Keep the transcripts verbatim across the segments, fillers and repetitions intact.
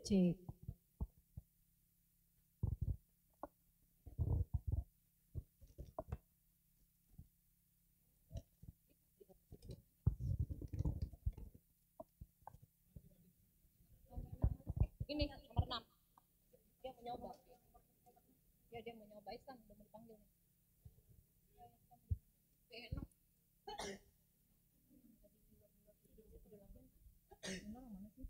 Cek. Ini nomor enam. Dia mau nyoba. Ya, dia mau nyoba. Iksan udah mau dipanggil nih. Dia enak. Bener, mana sih?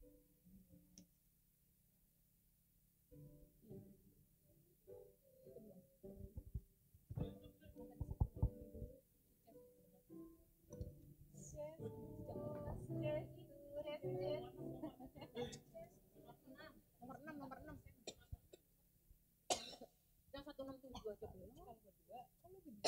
Nomor enam, nomor enam. Yang satu enam tujuh aja belum. Kalau kedua, kan lu begini.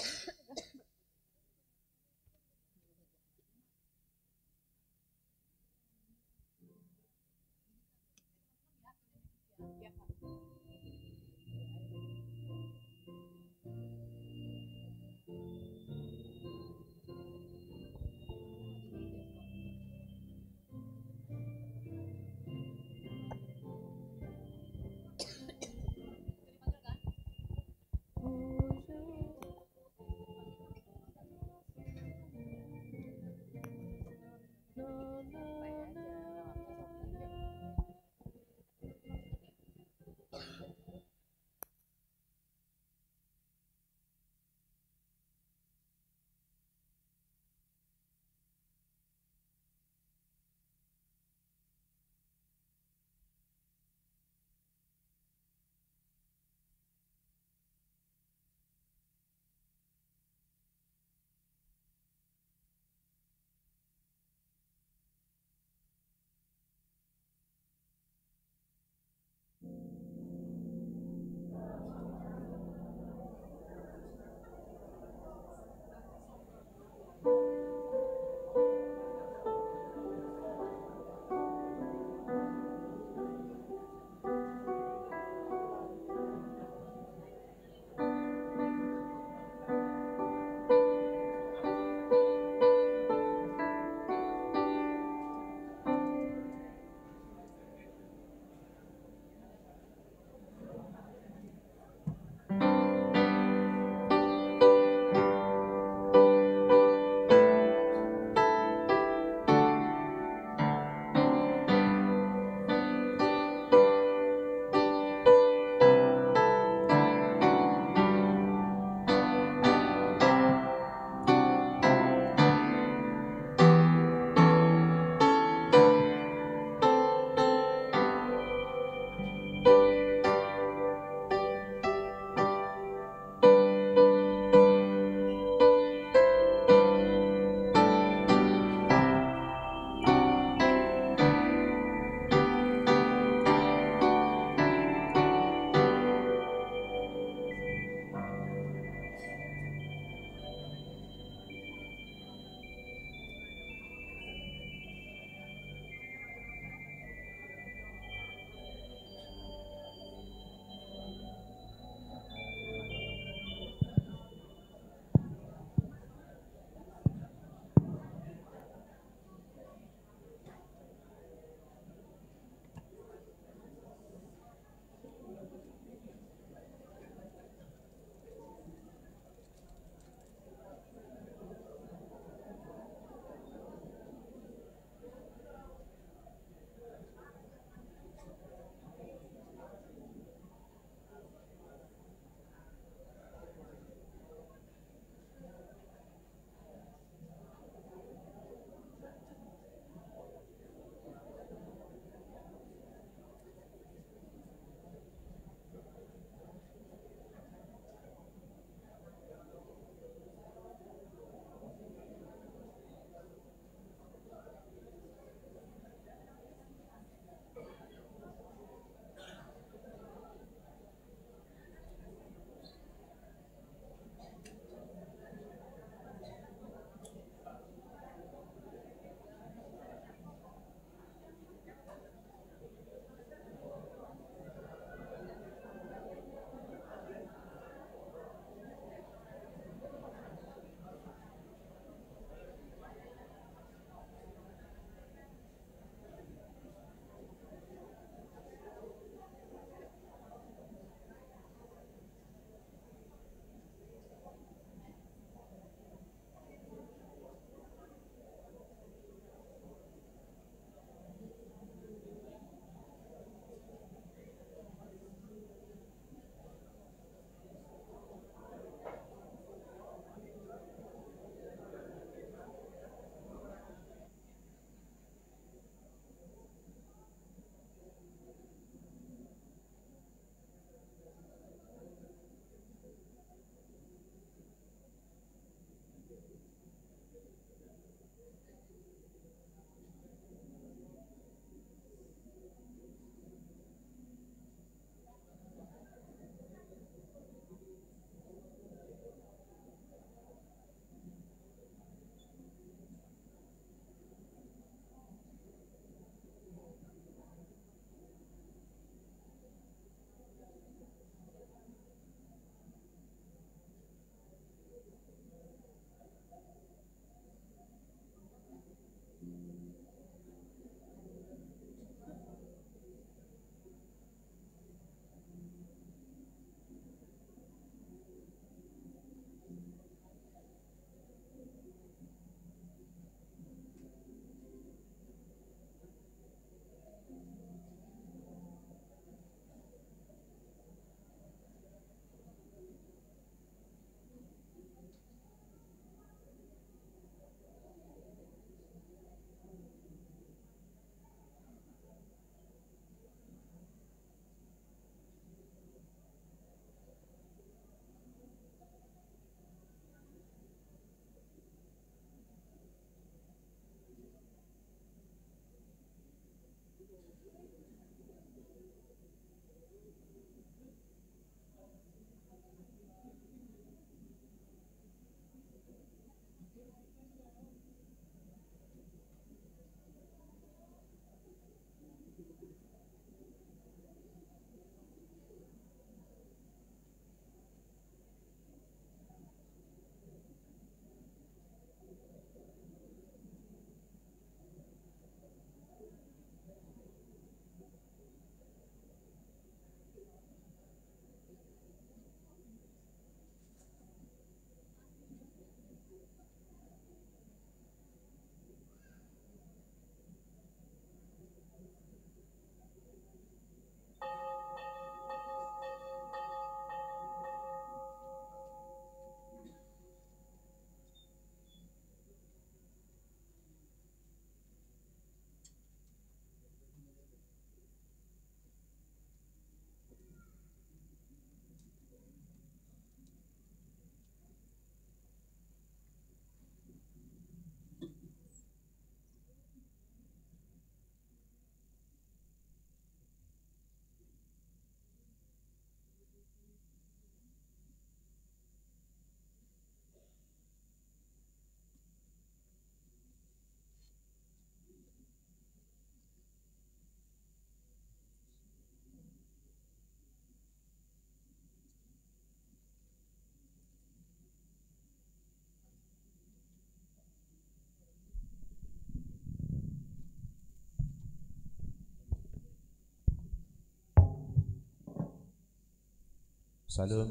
Salam.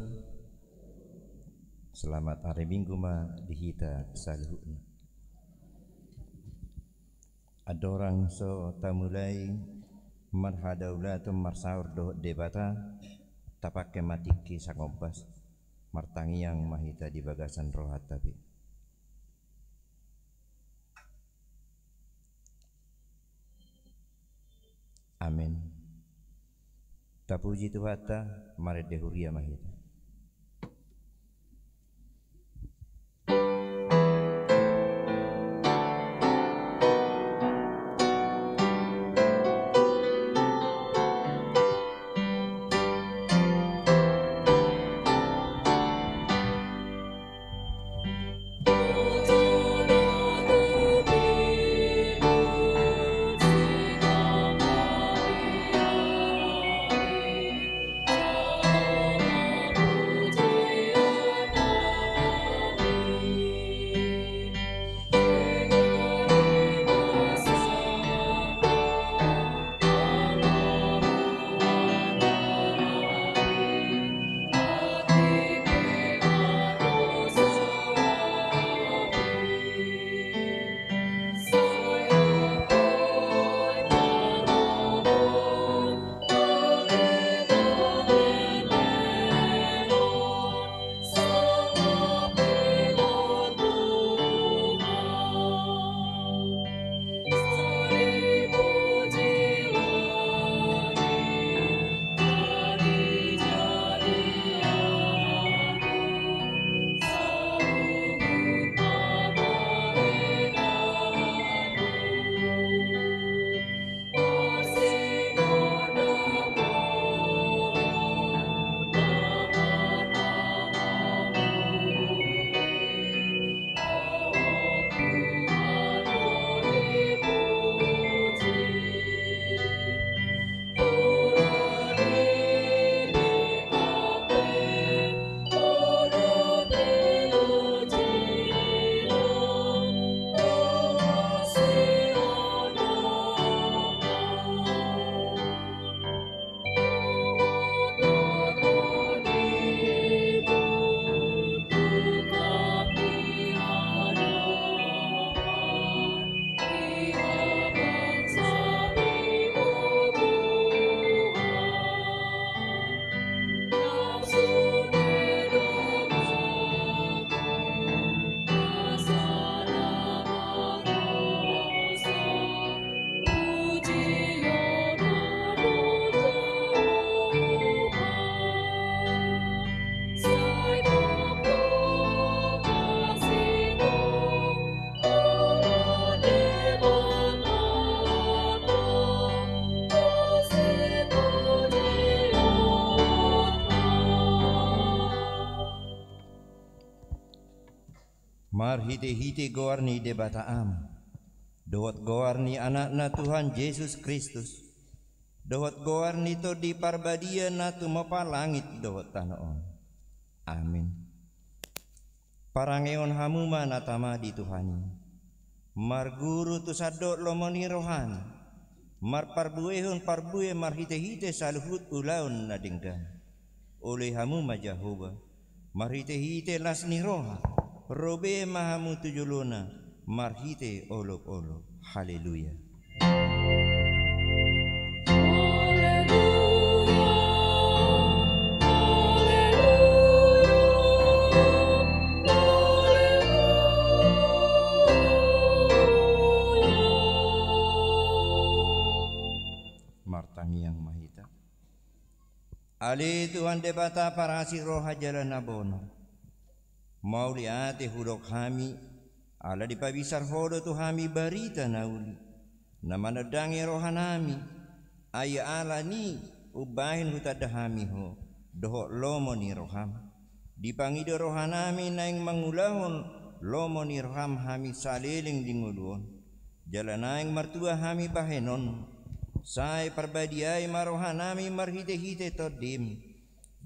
Selamat hari Minggu ma di hita saluhutna. Andorang so tamulai marhadaulaton marsaor dohot Debata, tapangke ma tingki sangombas, martangiang ma hita di bagasan rohanta be. Amen. Tapuji Tuhanta, marende huria ma hita. Marhitehite goar ni Debata Ama, dohot goar ni Anakna Tuhan Jesus Kristus, dohot goar ni Tondi Parbadia na tumompa langit dohot tano on. Amin. Parangehon hamu ma na tama di Tuhan i. Marguru tu sandok lomo ni rohana, marparbuehon parbue marhitehite saluhut ulaon na denggan. Oloi hamu ma Jahowa, marhitehite las ni roha, ro be ma hamu tu jolona, marhite olopolop. Haleluya. Martangiang ma hita. Ale Tuhan Debata parasi roha jala na bona. Mauliate hudok hami, ala dipabinsar Ho do tu hami barita na uli, na manondangi rohanami, ai ala ni i umbahen hutanda hami Ho, dohot lomo ni roham. Dipangido rohanami naeng mangulahon lomo ni roham hami saleleng di ngolu on. Jala naeng martua hami bahenon, sai parbadiai ma rohanami marhitehite Tondim.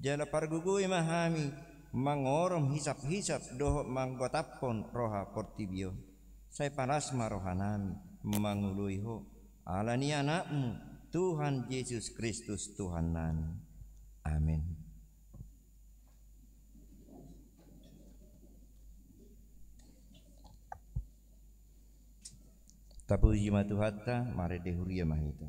Jala pargogoi ma hami mangorom hisaphisap dohot manggotaphon roha portibi on. Sai palas ma rohanami mangoloi Ho, ala ni Anakmu, Tuhan Jesus Kristus Tuhannami. Amen. Tapuji ma Tuhanta, marende huria ma hita.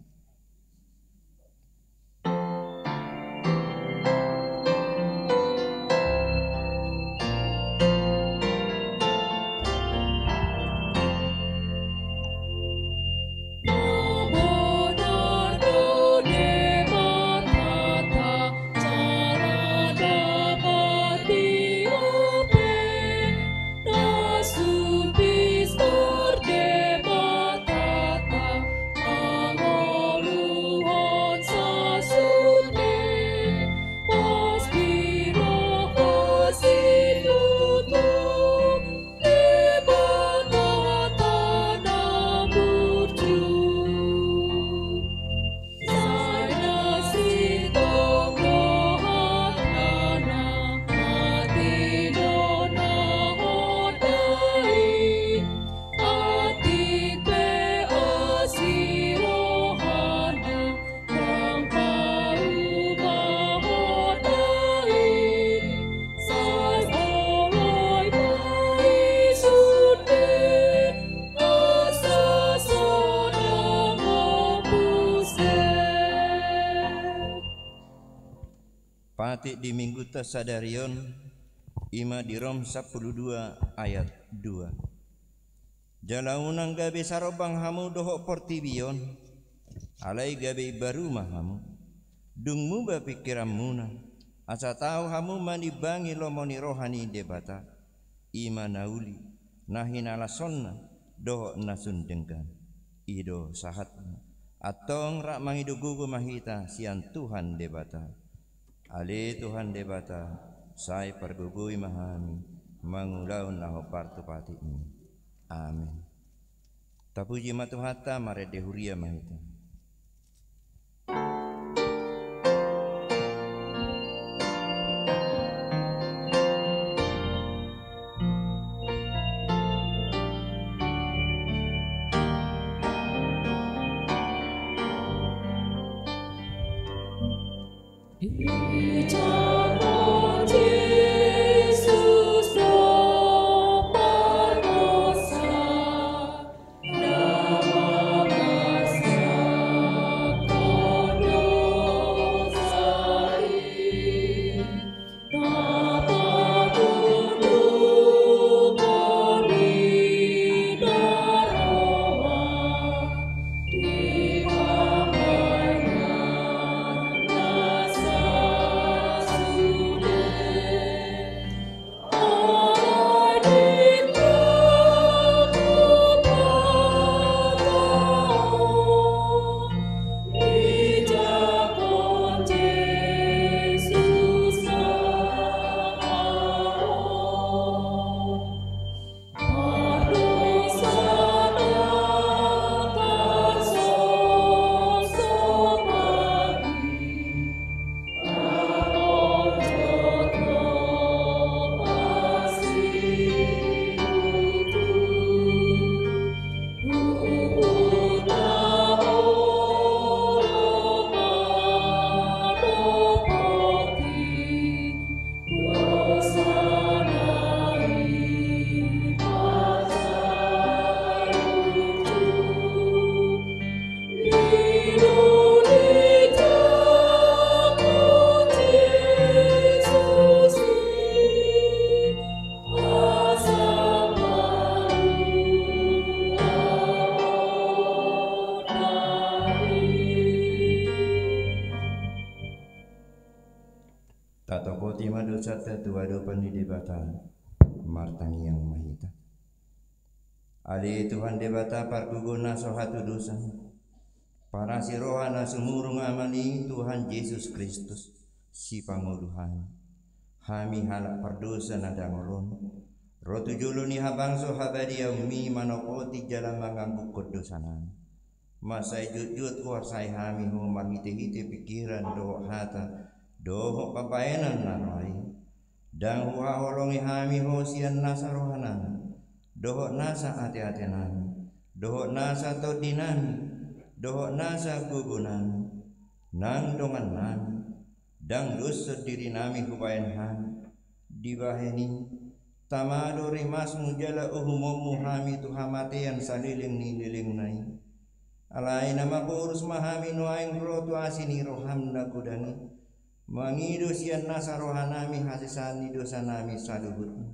Patik di minggunta sadari on, i ma di Rom sampulu dua ayat dua. Jala unang gabe sarombang hamu dohot portibi on, alai gabe imbaru ma hamu. Dung muba pingkiranmuna, asa tau hamu manimbangi lomo ni roha ni Debata, i ma na uli, na hinalashonna, dohot na sun denggan. I do sahatna. Antong rap mangido gogo ma hita sian Tuhan Debata. Ale Tuhan Debata, sai pargogoi ma hami mangulahon na hombar tu patikMi. Amen. Tapuji ma Tuhanta, marende huria ma hita. Tatopoti ma dosanta tu adopan ni Debata, martangiang ma hita. Ale Tuhan Debata, pargogo na so hatudosan, parasi roha na sumurung, Ama ni Tuhan Jesus Kristus, sipangolu hami. Hami halak pardosa na dangol on, ro tu jolo ni habangso habadiaonMi manopoti jala mangangguhon dosanami. Mansai jotjot huarsai hami Ho marhitehite pingkiran dohot hata dohot pambahenan na roa i. Ndang huhaholongi hami Ho sian nasa rohanami, dohot nasa ateatenami, dohot nasa tondinami, dohot nasa gogonami, nang dongannami. Ndang doshon dirinami hubahen hami. Dibahen i, Tama do rimasmu jala uhumonmu hami tu hamatean saleleng ni lelengna i. Alai na maporus ma hami nuaeng ro tu asi ni roham na godang i, mangido sian nasa rohanami hasesaan ni dosanami saluhutna.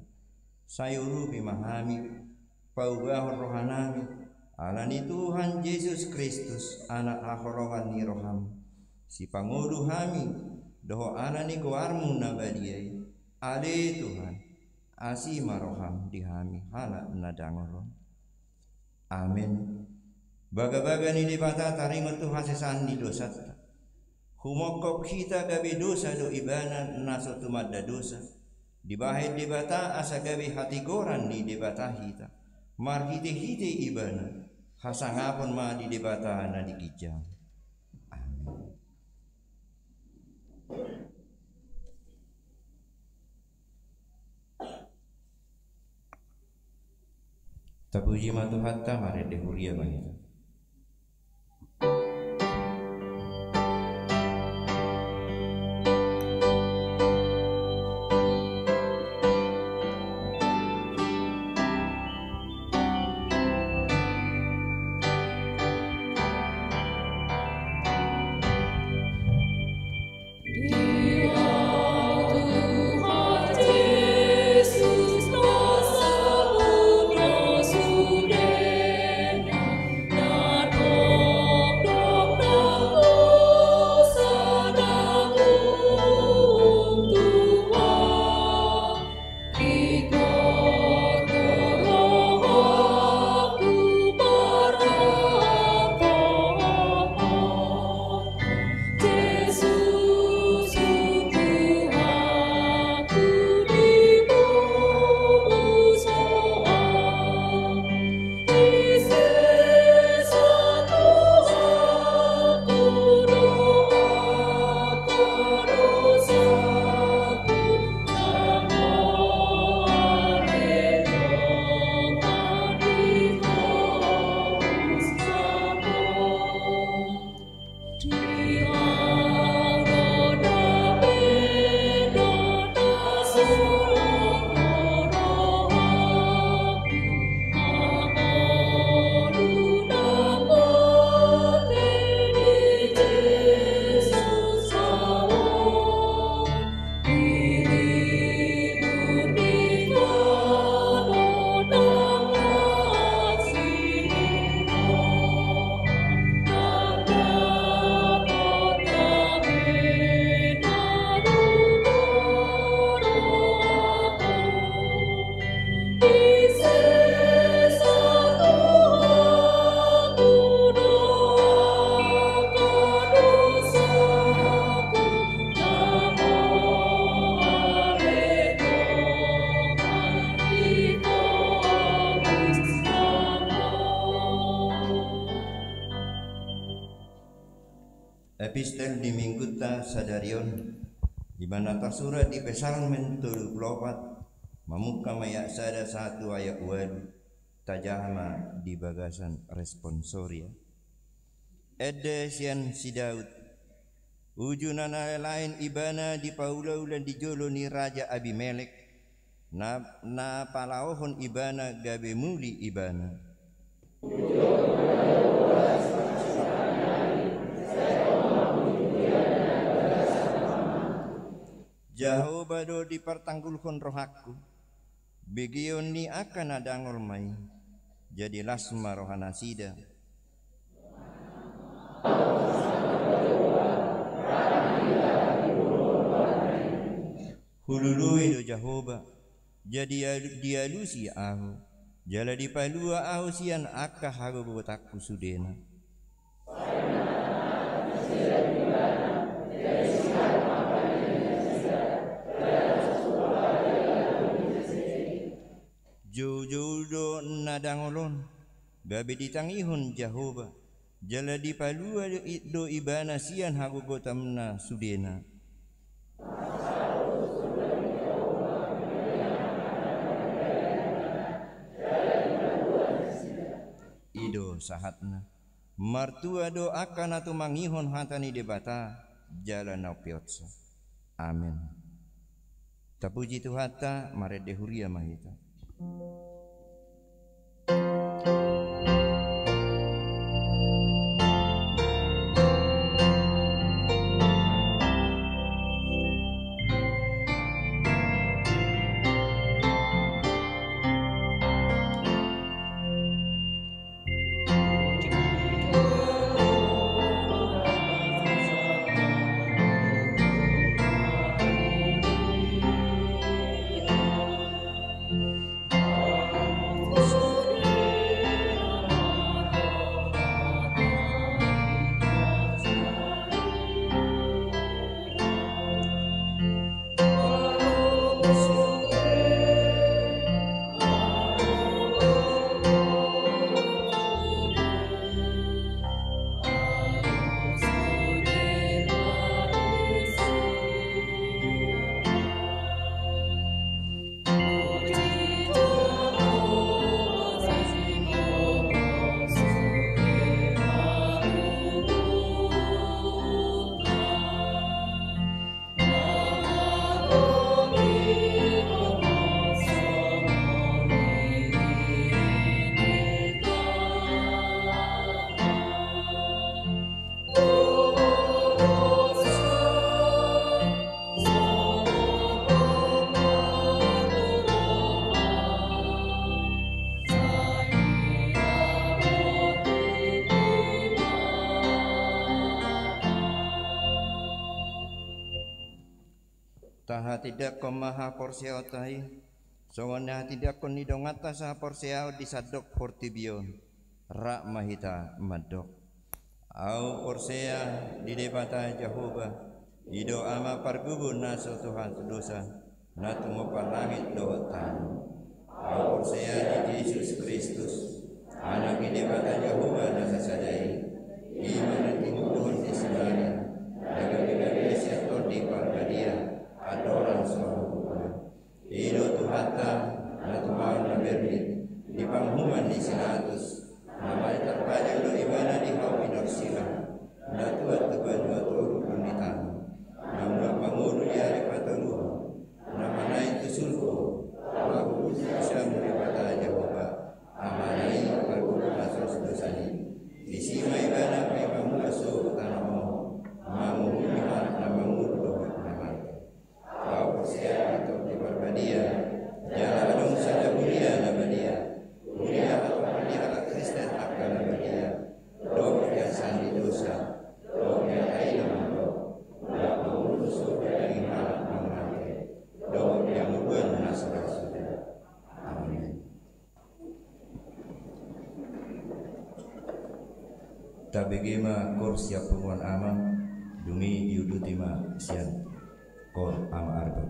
Sai urupi ma hami, paubahon rohanami, ala ni Tuhan Jesus Kristus, Anak haholongan ni roham, sipangolu hami dohot ala ni goarmu na badia i. Ale Tuhan, asi ma roham di hami halak na dangol on. Amen. Bagabaga ni Debata taringot tu hasesaan ni dosanta. Humongkop hita gabe dosa do Ibana na so tumanda dosa. Dibahen Debata asa gabe hatigoran ni Debata hita. Marhitehite Ibana, hasangapon ma di Debata na di ginjang. Amen. Tapuji ma Tuhanta, marende huria ma hita. Epistel di Minggunta sadari on, di na tarsurat di Psalmen tolu pulu opat, mamungka ma i ayat sada sahat tu ayat ualu, tajaha ma di bagasan responsoria. Ende sian si Daud. Uju na nalaen ibana dipaulaula di jolo ni Raja Abimelek, na, na palaohon ibana gabe muli ibana. Jahowa do dipartanggulhon rohangku, begeon ni angka na dangol ma i, jadi las ma rohanasida. Hulului do Jahowa, jadi dialu-, dialusi ahu, jala dipalua ahu sian angka hagogotanku sudena. Joujou do na dangol on, gabe ditangihon Jahowa, jala dipalua do i-, do ibana sian hagogotanna sudena. I do sahatna. Martua do angka na tumangihon hata ni Debata, jala na umpeopsa. Amen. Tapuji Tuhanta, marende huria ma hita. Tahatindangkon ma haporseaonta i, songon na hatindangkon ni donganta sahaporseaon di sandok portibi on. Rap ma hita mandok. Ahu porsea di Debata Jahowa, i do Ama pargubun na so tuhan dosa, na tumompa langit dohot tano. Ahu porsea di Jesus Kristus, Anak ni Debata Jahowa na sasada i, i ma na tinubuhon ni si Maria, na gabe-gabe sian Tondi Parbadia, andorang so habubuhan. I do Tuhanta, na tumaon na berngit, di panguhuman ni si Pilatus, na mate tarpajal do ibana di hau pinorsilang, na tuat tu banua toru do ni tano, na mulak mangolu di ari patoluhon, na manaek tu surgo, laho huhut sian Debata Jahowa, Amana i pargubun na so dosa i, disi ma ibana paima mulak sogot tu tano on, manguhumi halak na mangolu dohot na mate. Ahu porsea di Tondi Parbadia, jala adong sada huria na badia, huria hatopan ni halak Kristen angka na badia, dohot piasan ni dosa, dohot piasan ni dosa, dohot mangolu sogot di halak na mate, dohot piangoluan na so ra suda. Amin. Tabege ma koor sian punguan Ama, dung i diuduti ma sian koor Ama Arba.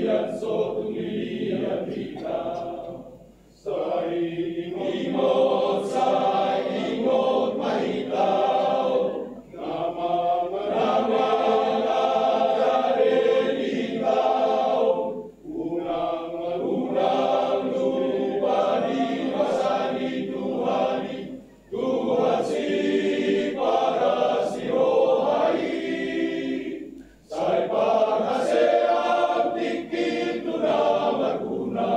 Ia so tung liat hita. Sai ingot, sai ingot ma hita. Nama, nama, nama, jare hita. Unang, unang lupa di kuasa ni Tuhan i. Tuhan si parasi roha i, sai parhasean tingki tu na marguna.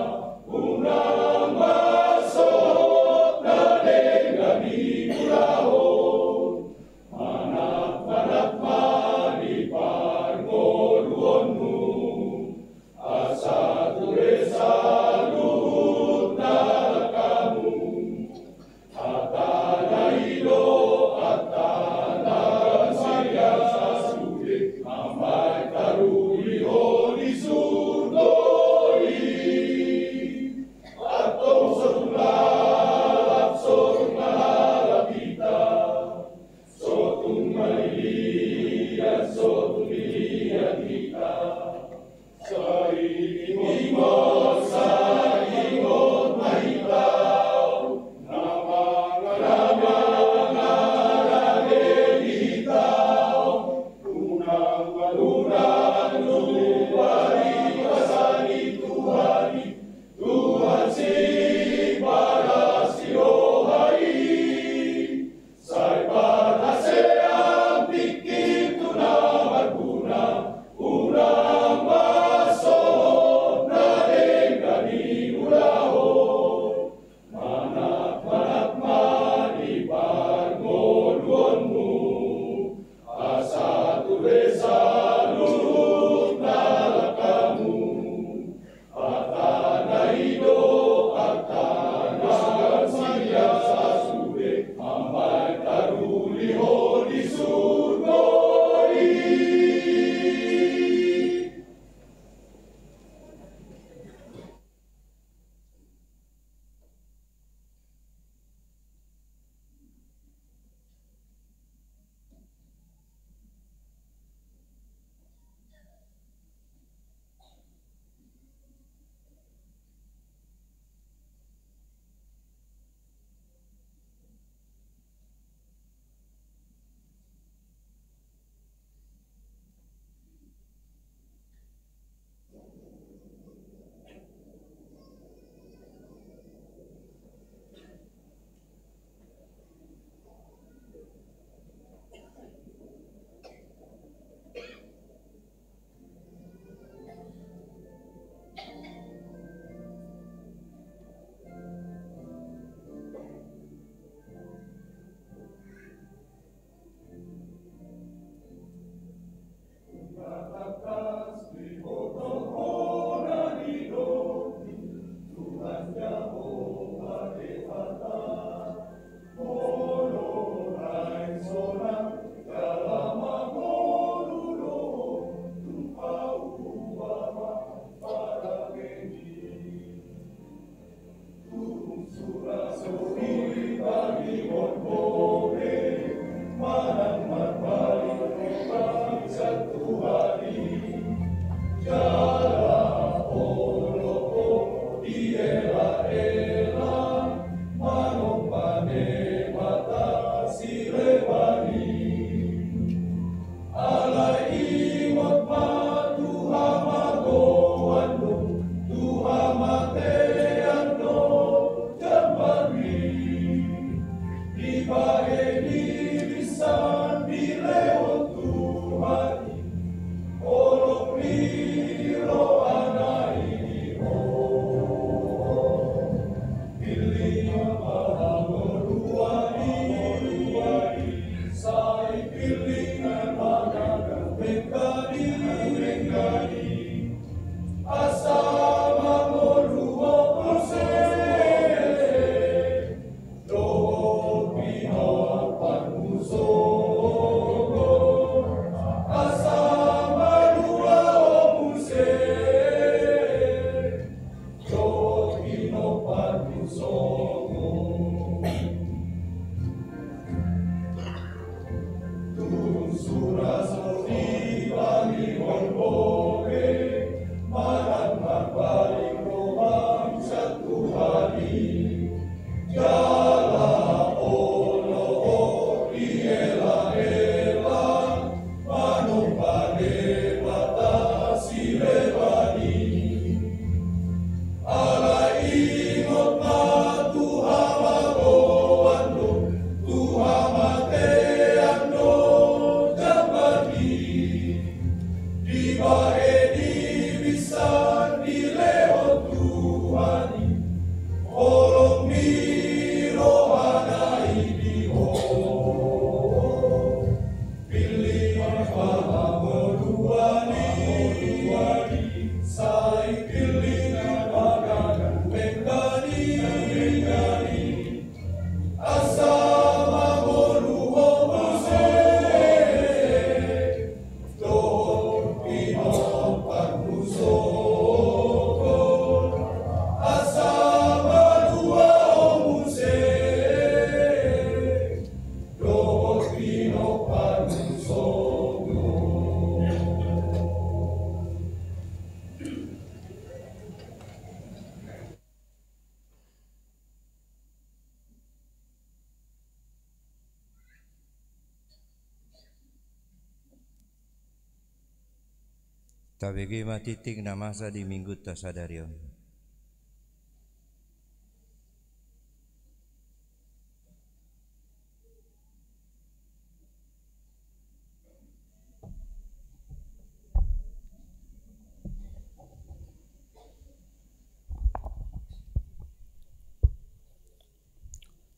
Tabege ma tingting na masa di Minggunta sadari on.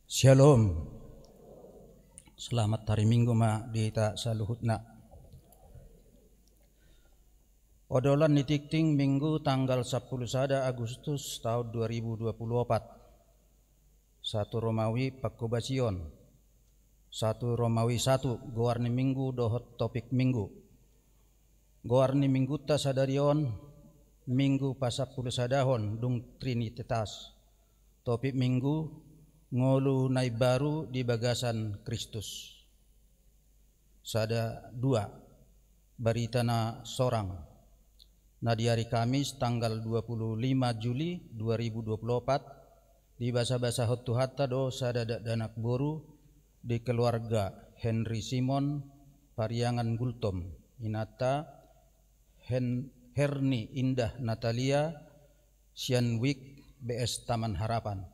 Syalom. Selamat hari Minggu ma di hita saluhutna. Odolan ni tingting Minggu tanggal sampulu sada Agustus taon dua ribu dua pulu opat. Satu Romawi pangkobasion. Satu Romawi satu, goar ni Minggu dohot topik Minggu. Goar ni Minggunta sadari on, Minggu pasampulu sadahon dung Trinitatis. Topik Minggu, ngolu na imbaru di bagasan Kristus. Sada dua, barita na sorang. Na di ari Kamis tanggal dua pulu lima Juli dua ribu dua pulu opat, dibasabasahon Tuhanta do sada dakdanak boru di keluarga Henry Simon Pariangan Gultom, inanta Hen-, Herni Indah Natalia sian WIK B S Taman Harapan.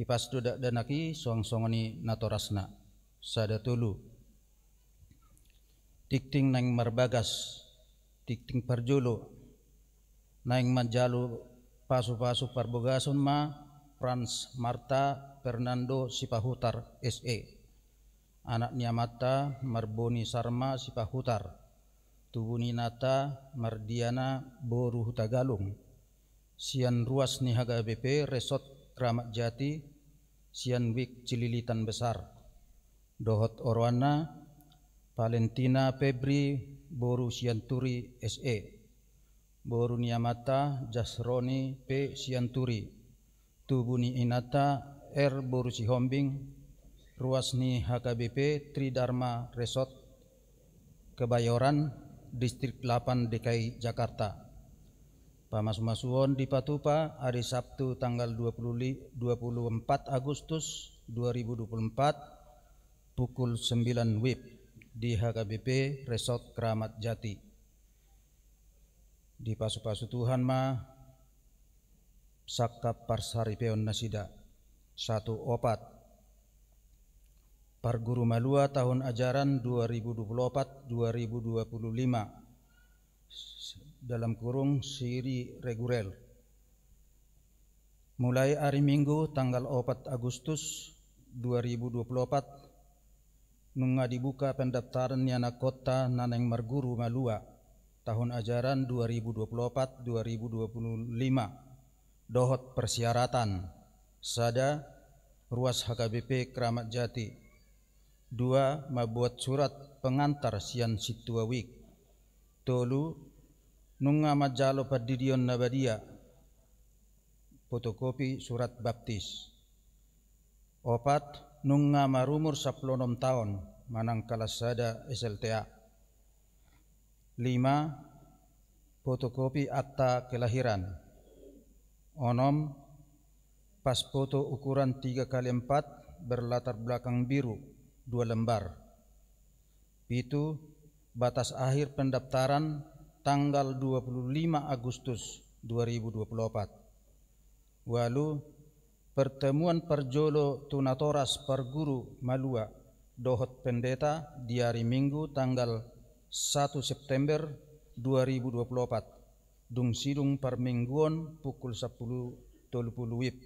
Hipas do dakdanak i suang songon i natorasna. Sada tolu. Tingting naeng marbagas, tingting parjolo, naeng manjalo pasupasu parbagason ma Frans Marta Fernando Sipahutar S E. Anak ni amanta Marboni Sarma Sipahutar, tubu ni inanta Mardiana boru Hutagalung, sian ruas ni H K B P Resort Kramat Jati, sian WIK Cililitan Besar. Dohot oroanna Valentina Febri boru Sianturi S E. Boru ni amanta Jasroni P Sianturi. Tubu ni inanta R boru Sihombing, ruas ni H K B P Tridharma Resort Kebayoran, Distrik delapan D K I Jakarta. Pamasumasuon dipatupa ari Sabtu tanggal dua puluh li-, dua puluh empat Agustus dua ribu dua puluh empat pukul sembilan WIB di H K B P Resort Kramat Jati. Dipasupasu Tuhan ma sangkap parsaripeon nasida. Satu opat. Parguru malua tahun ajaran dua ribu dua puluh opat dua ribu dua puluh lima, dalam kurung siri reguler. Mulai ari Minggu tanggal opat Agustus dua ribu dua puluh opat, nunga dibuka pendaftaran ni anakkonta na naeng marguru malua tahun ajaran dua ribu dua puluh opat dua ribu dua puluh lima, dohot persyaratan: sada, ruas H K B P Kramat Jati; dua, mambuat surat pengantar sian sintua WIB; tolu, nunga manjalo pandidion na badia, fotokopi surat baptis; opat, nunga marumur sampulu onom taon manang kalas sada S L T A; lima, fotokopi akta kelahiran; onom, pas foto ukuran tiga kali empat berlatar belakang biru, dua lembar; pitu, batas akhir pendaftaran tanggal dua puluh lima Agustus dua ribu dua puluh opat; ualu, pertemuan parjolo tu natoras parguru malua dohot pendeta di ari Minggu tanggal satu September dua ribu dua puluh opat, dung sidung parmingguon pukul sampulu tolu puluh WIB,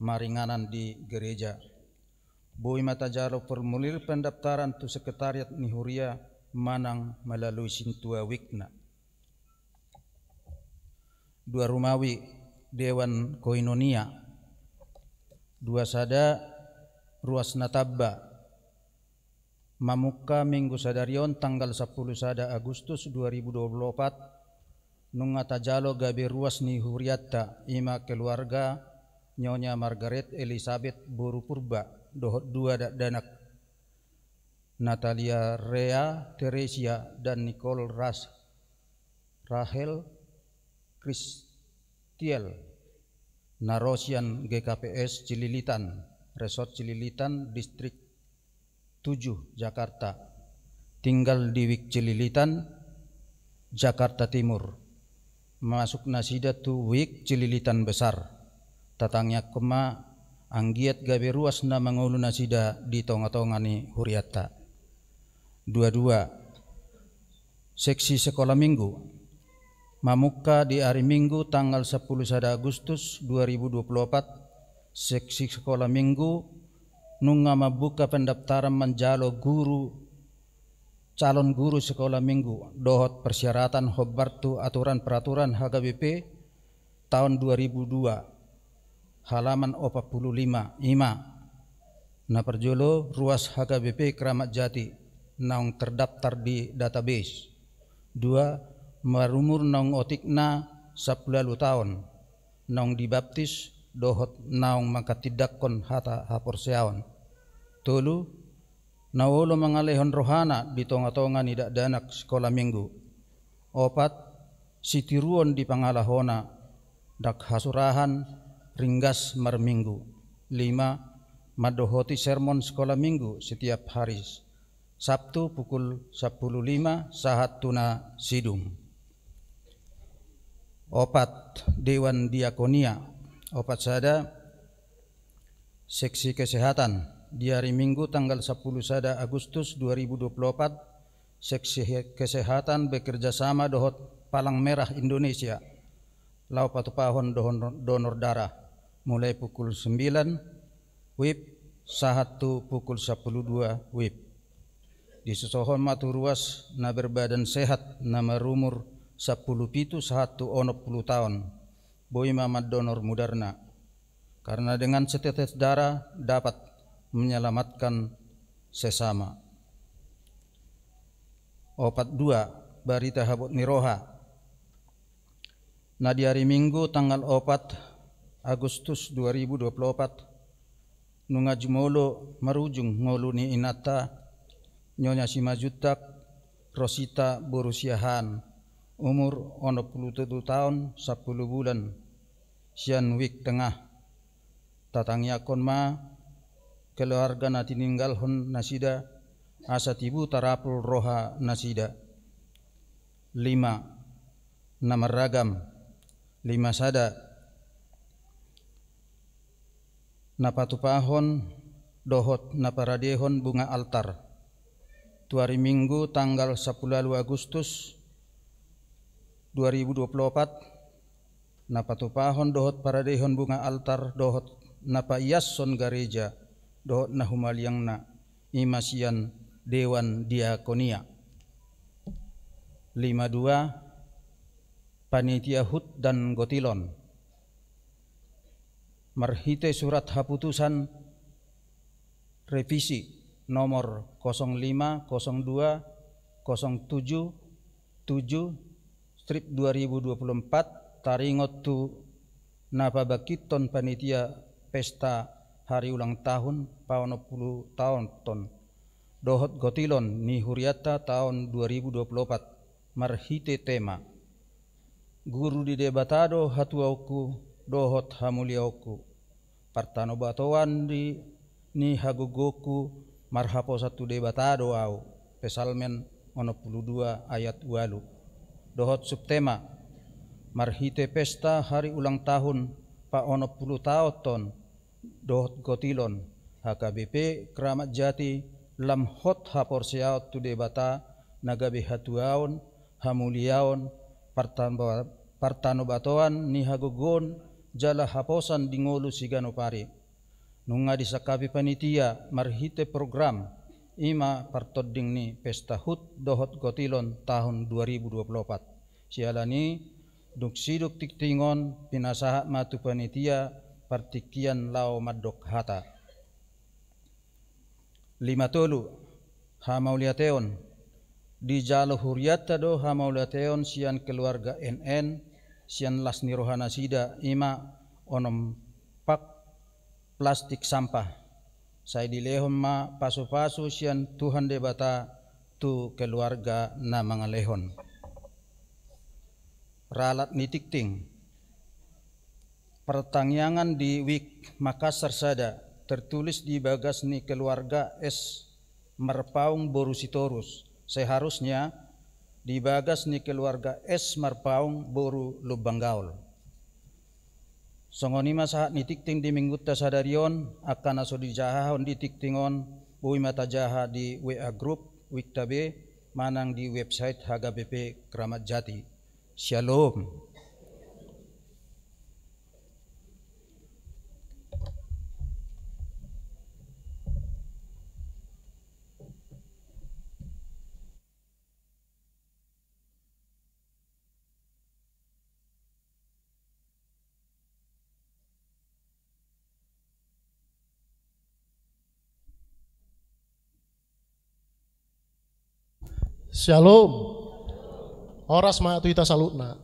maringanan di gereja. Boi ma tajalo formulir pendaftaran tu sekretariat ni huria manang melalui sintua WIB-na. Dua Rumawi, Dewan Koinonia. Dua sada, ruas na tamba. Mamungka Minggu sadari on tanggal sampulu sada Agustus dua ribu dua puluh opat, nunga tajalo gabe ruas ni hurianta, i ma keluarga Nyonya Margaret Elizabeth boru Purba dohot dua dakdanak, Natalia Rea Teresia dan Nicole Ras-, Rahel Kristiel, na ro sian G K P S Cililitan, Resort Cililitan, Distrik tujuh, Jakarta. Tinggal di WIB Cililitan, Jakarta Timur. Masuk nasida tu wik Cililitan Besar. Tatangiangkon ma anggiat gabe ruas na mangolu nasida di tonga-tonga ni hurianta. Dua dua. Seksi sekolah minggu. Mamungka di ari Minggu tanggal sampulu sada Agustus dua ribu dua puluh opat, seksi sekolah minggu nunga mambuka pendaftaran manjalo guru, calon guru sekolah minggu dohot persyaratan hombar tu aturan peraturan H K B P taon dua ribu dua, halaman opat pulu lima, i ma: Na parjolo, ruas H K B P Kramat Jati naung terdaftar di database. Dua, marumur naung otikna sampulu ualu taon, naung dibaptis dohot naung manghatindanghon hata haporseaon. Tolu, na olo mangalehon rohana di tonga-tonga ni dakdanak sekolah minggu. Opat, sitiruon di pangalahona, ndang hasurahan, ringgas marminggu. Lima, mandohoti sermon sekolah minggu setiap hari Sabtu pukul sampulu lima sahat tu na sidung. Opat, Dewan Diakonia. Opat sada, seksi kesehatan. Di ari Minggu tanggal sampulu sada Agustus dua ribu dua puluh opat, seksi he-, kesehatan bekerja sama dohot Palang Merah Indonesia laho patupahon dohon-, donor darah, mulai pukul sembilan wib sahat tu pukul sampulu dua wib. Disosohon ma tu ruas na berbadan sehat na marumur sampulu pitu sahat tu onom pulu taon, boi ma mandonor mudarna. Karena dengan setetes darah dapat menyelamatkan sesama. Opat dua, barita habot ni roha. Na di ari Minggu tanggal opat Agustus dua ribu dua puluh opat, nunga jumolo marujung ngolu ni inanta, Nyonya Simanjuntak Rosita boru Siahaan, umur onom pulu tolu taon sampulu bulan, sian Wik Tengah. Tatangiangkon ma keluarga na tininggalhon nasida, asa tibu tarapul roha nasida. Lima, na marragam. Lima sada, na patupahon dohot na paradehon bunga altar. Tu ari Minggu tanggal sampulu ualu Agustus dua ribu dua puluh opat, na patupahon dohot paradehon bunga altar dohot na paiashon gareja dohot na humaliangna, i ma sian Dewan Diakonia. Lima dua, panitia hut dan gotilon. Marhite surat haputusan revisi nomor kosong lima kosong dua kosong tujuh tujuh strip dua ribu dua puluh empat, taringot tu na pabangkithon panitia pesta hari ulang tahun paonom pulu taonhon dohot gotilon ni hurianta taon dua ribu dua puluh opat, marhite tema: Guru di Debata do hatuaonku dohot hamuliaonku, partanobatoan di, ni hagogoonku marhaposan tu Debata do ahu, Psalmen onom pulu dua ayat ualu. Dohot subtema: Marhite pesta hari ulang tahun paonom pulu taonhon dohot gotilon, H K B P Kramat Jati lam hot haporseaon tu Debata na gabe hatuaon, hamuliaon, partamba-, partanobatoan ni hagogoon jala haposan di ngolu siganup ari. Nunga disangkapi panitia marhite program, i ma partonding ni pesta hut dohot gotilon tahun dua ribu dua puluh opat. Siala ni dung sidung tingting on pinasahat ma tu panitia partingkian laho mandok hata. Lima tolu, hamauliateon. Dijalo hurianta do hamauliateon sian keluarga N N, sian las ni rohanasida, i ma onom pak plastik sampah. Sai dilehon ma pasupasu sian Tuhan Debata tu keluarga na mangalehon. Ralat ni tingting. Partangiangan di Wik Makassar sada, tertulis di bagas ni keluarga S Marpaung boru Sitorus. Seharusnya di bagas ni keluarga S Marpaung boru Lumban Gaol. Songon i ma sahat ni tingting di minggunta sadari on, angka na so dijahahon di tingting on, boi ma tajaha di W A group Wikta B manang di website H K B P Kramat Jati. Syalom. Syalom. Horas ma tu hita saluhutna.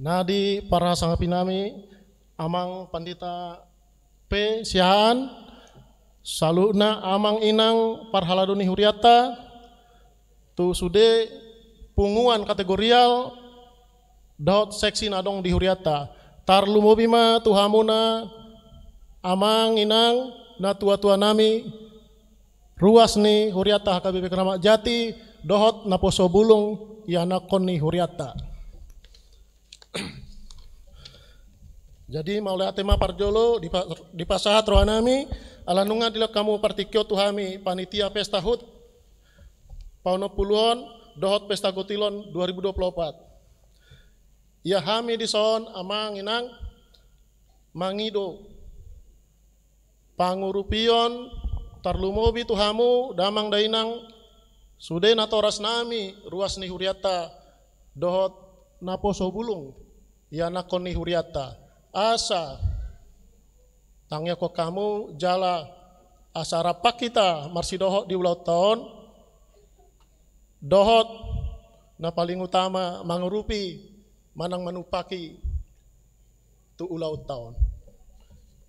Na di parhasangapi nami, Amang Pandita P Siahaan, saluhutna amang inang parhalado ni hurianta, tu sude punguan kategorial dohot seksi na adong di hurianta. Tarlumobi ma tu hamuna amang inang na tuatua nami, ruas ni hurianta H K B P Kramat Jati, dohot naposo bulung ianakhon ni hurianta. Jadi mauliate ma parjolo dipa-, dipasahat roha nami, ala nunga dilehon hamu partingkian tu hami panitia pesta hut paonompuluhon dohot pesta gotilon dua ribu dua puluh opat. Ia hami dison amang inang mangido pangurupion, tarlumobi tu hamu damang dainang, sude natoras nami ruas ni hurianta dohot naposo bulung ianakhon ni hurianta. Asa tangiangkon hamu jala asa rap hita marsidohot di ulaonta on, dohot na paling utama mangurupi manang manumpaki tu ulaonta on.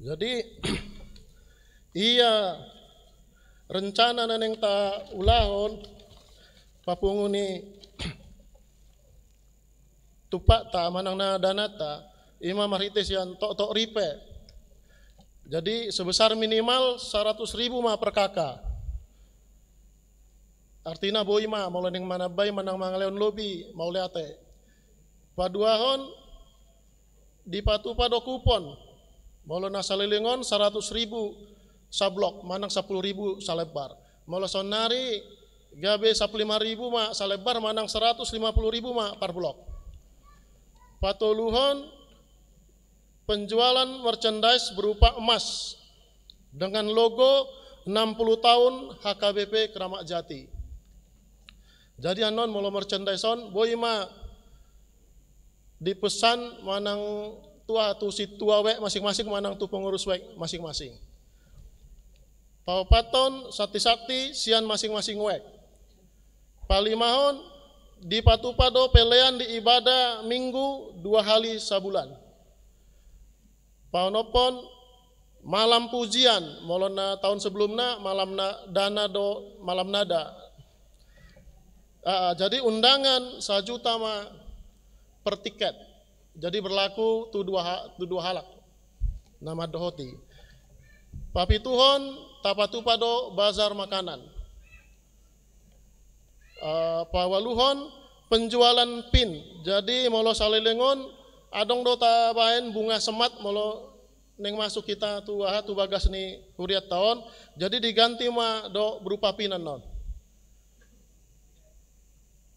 Jadi ia rencana na naeng taulahon papungu ni tumpakta manang na dananta, i ma marhite sian toktok ripe. Jadi sebesar minimal seratus ribu ma per K K. Artina boi ma, molo naeng manambai manang mangalehon lobi, mauliate. Paduahon, dipatupa do kupon. Molo na saleleng on seratus ribu sablok, manang sampulu ribu salembar. Molo saonnari gabe sampulu lima ribu ma salembar, manang seratus lima puluh ribu ma par blok. Patoluhon, penjualan merchandise berupa emas dengan logo enam puluh tahun H K B P Kramat Jati. Jadi annon molo merchandise on boi ma dipesan manang tu aha, tu sintua wijk masing-masing manang tu pengurus wijk masing-masing. Paopathon, santi-santi sian masing-masing wijk. Palimahon, dipatupa do pelean di ibadah Minggu dua hali sabulan. Paonomhon, malam pujian, molo na taon sebelumna malam na, dana do malam nada. Ah, jadi undangan sajuta ma per tiket. Jadi berlaku tu dua ha-, tu dua halak na mandohoti. Papituhon, tapatupa do bazar makanan. Eh, paualuhon, penjualan pin. Jadi molo saleleng on adong do tabaen bunga semat molo naeng masuk hita tu aha, tu bagas ni hurianta on. Jadi diganti ma do berupa pin annon.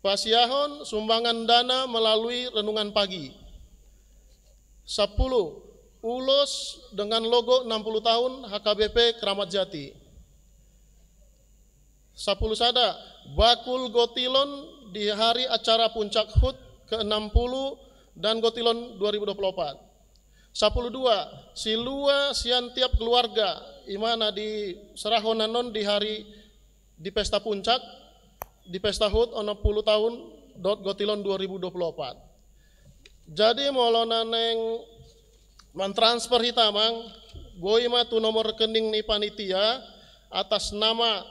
Pasiahon sumbangan dana melalui renungan pagi. Sampulu, ulos dengan logo enam puluh tahun H K B P Kramat Jati. Sampulu sada, bakul gotilon di hari acara puncak hut ke enam puluh dan gotilon dua ribu dua puluh opat. Sampulu dua, silua sian tiap keluarga, i ma na diserahon annon di hari di pesta puncak, di pesta hut onom puluh tahun dohot gotilon dua ribu dua puluh opat. Jadi molo na naeng mantransfer hita, Amang, boi ma tu nomor rekening ni panitia atas nama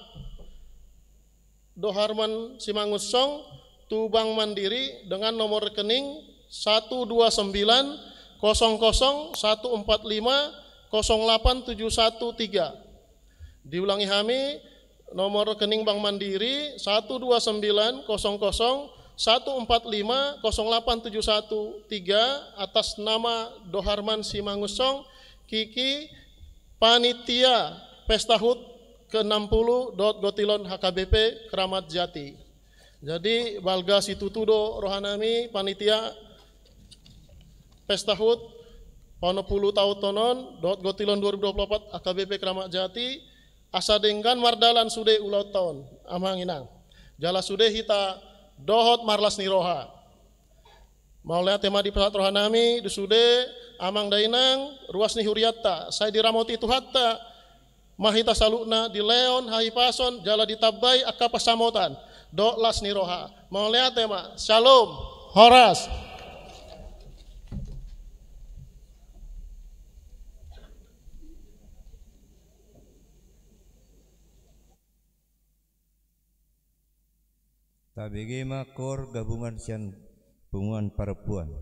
Doharman Simangunsong tu Bank Mandiri dengan nomor rekening satu dua sembilan kosong kosong satu empat lima kosong delapan tujuh satu tiga. Diulangi hami, Nomor rekening Bank Mandiri satu dua sembilan kosong kosong satu empat lima kosong delapan tujuh satu tiga, atas nama Doharman Simangunsong, Kiki, panitia pesta hut ke enam puluh dohot Gotilon H K B P Keramat Jati. Jadi balga situtu do rohanami panitia pesta hut paonom pulu taon on dohot Gotilon dua ribu dua puluh empat H K B P Keramat Jati, asa denggan mardalan sude ulaonta on, amang inang. Jala sude hita dohot marlas ni roha. Mauliate ma di pasahat rohanami, di sude amang dainang, ruas ni hurianta, sai diramoti Tuhanta ma hita saluhutna, dilehon hahipason, jala ditambai angka pansamotan dohot las ni roha. Mauliate ma, syalom, horas. Tabege ma kor gabungan sian punguan parompuan.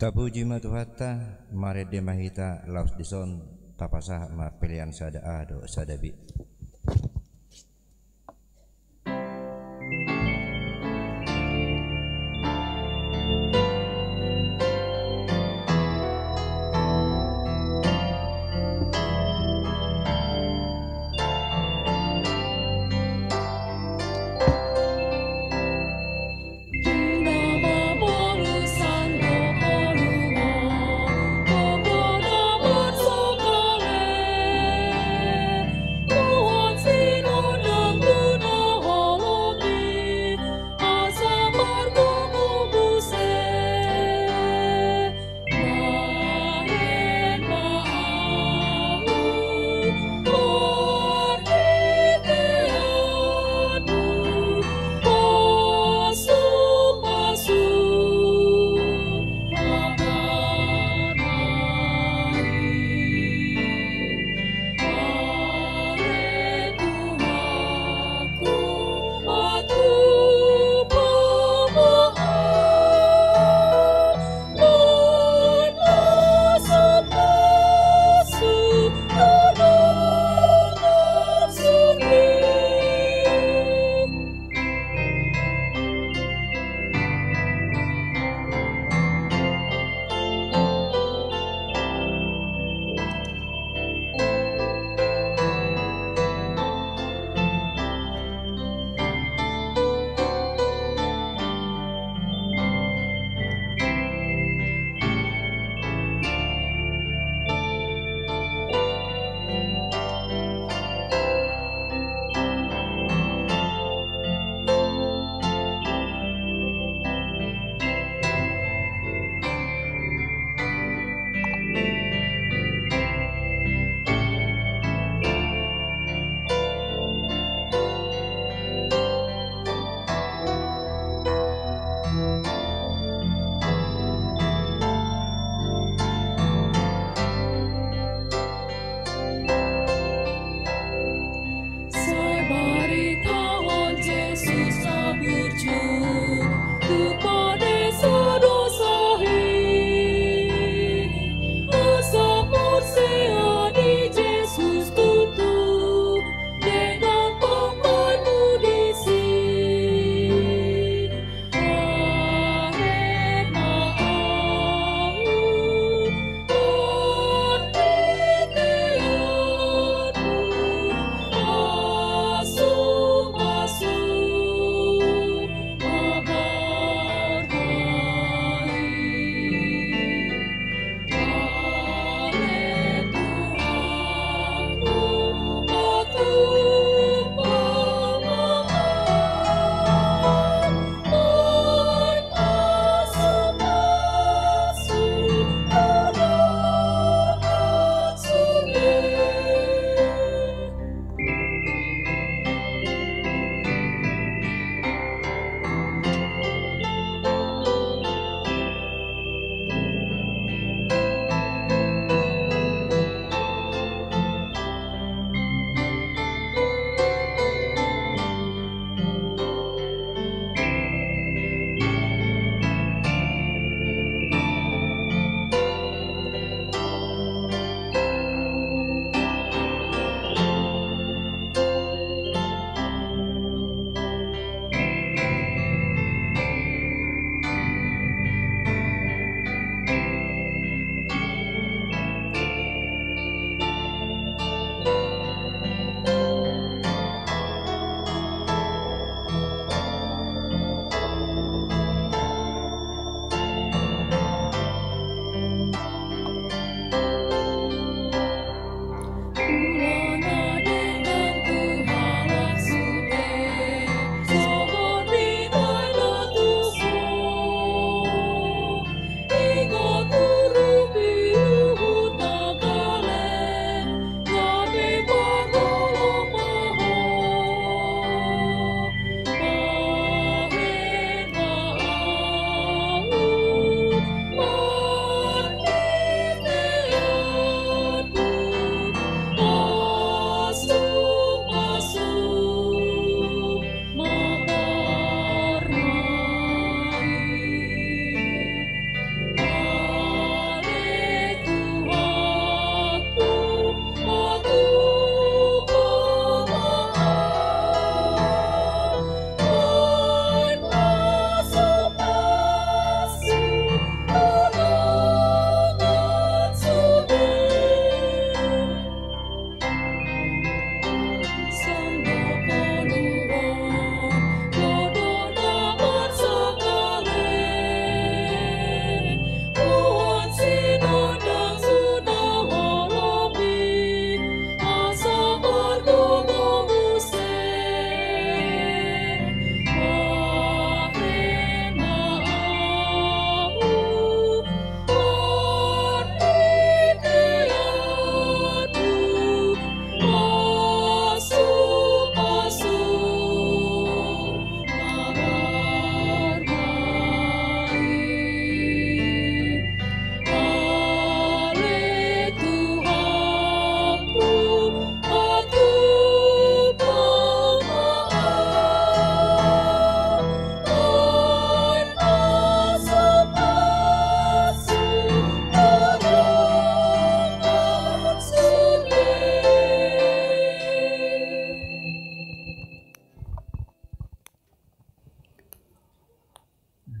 Tapuji ma Tuhanta, marende ma hita laos dison, tapasahat ma pelean sada A dohot sada B.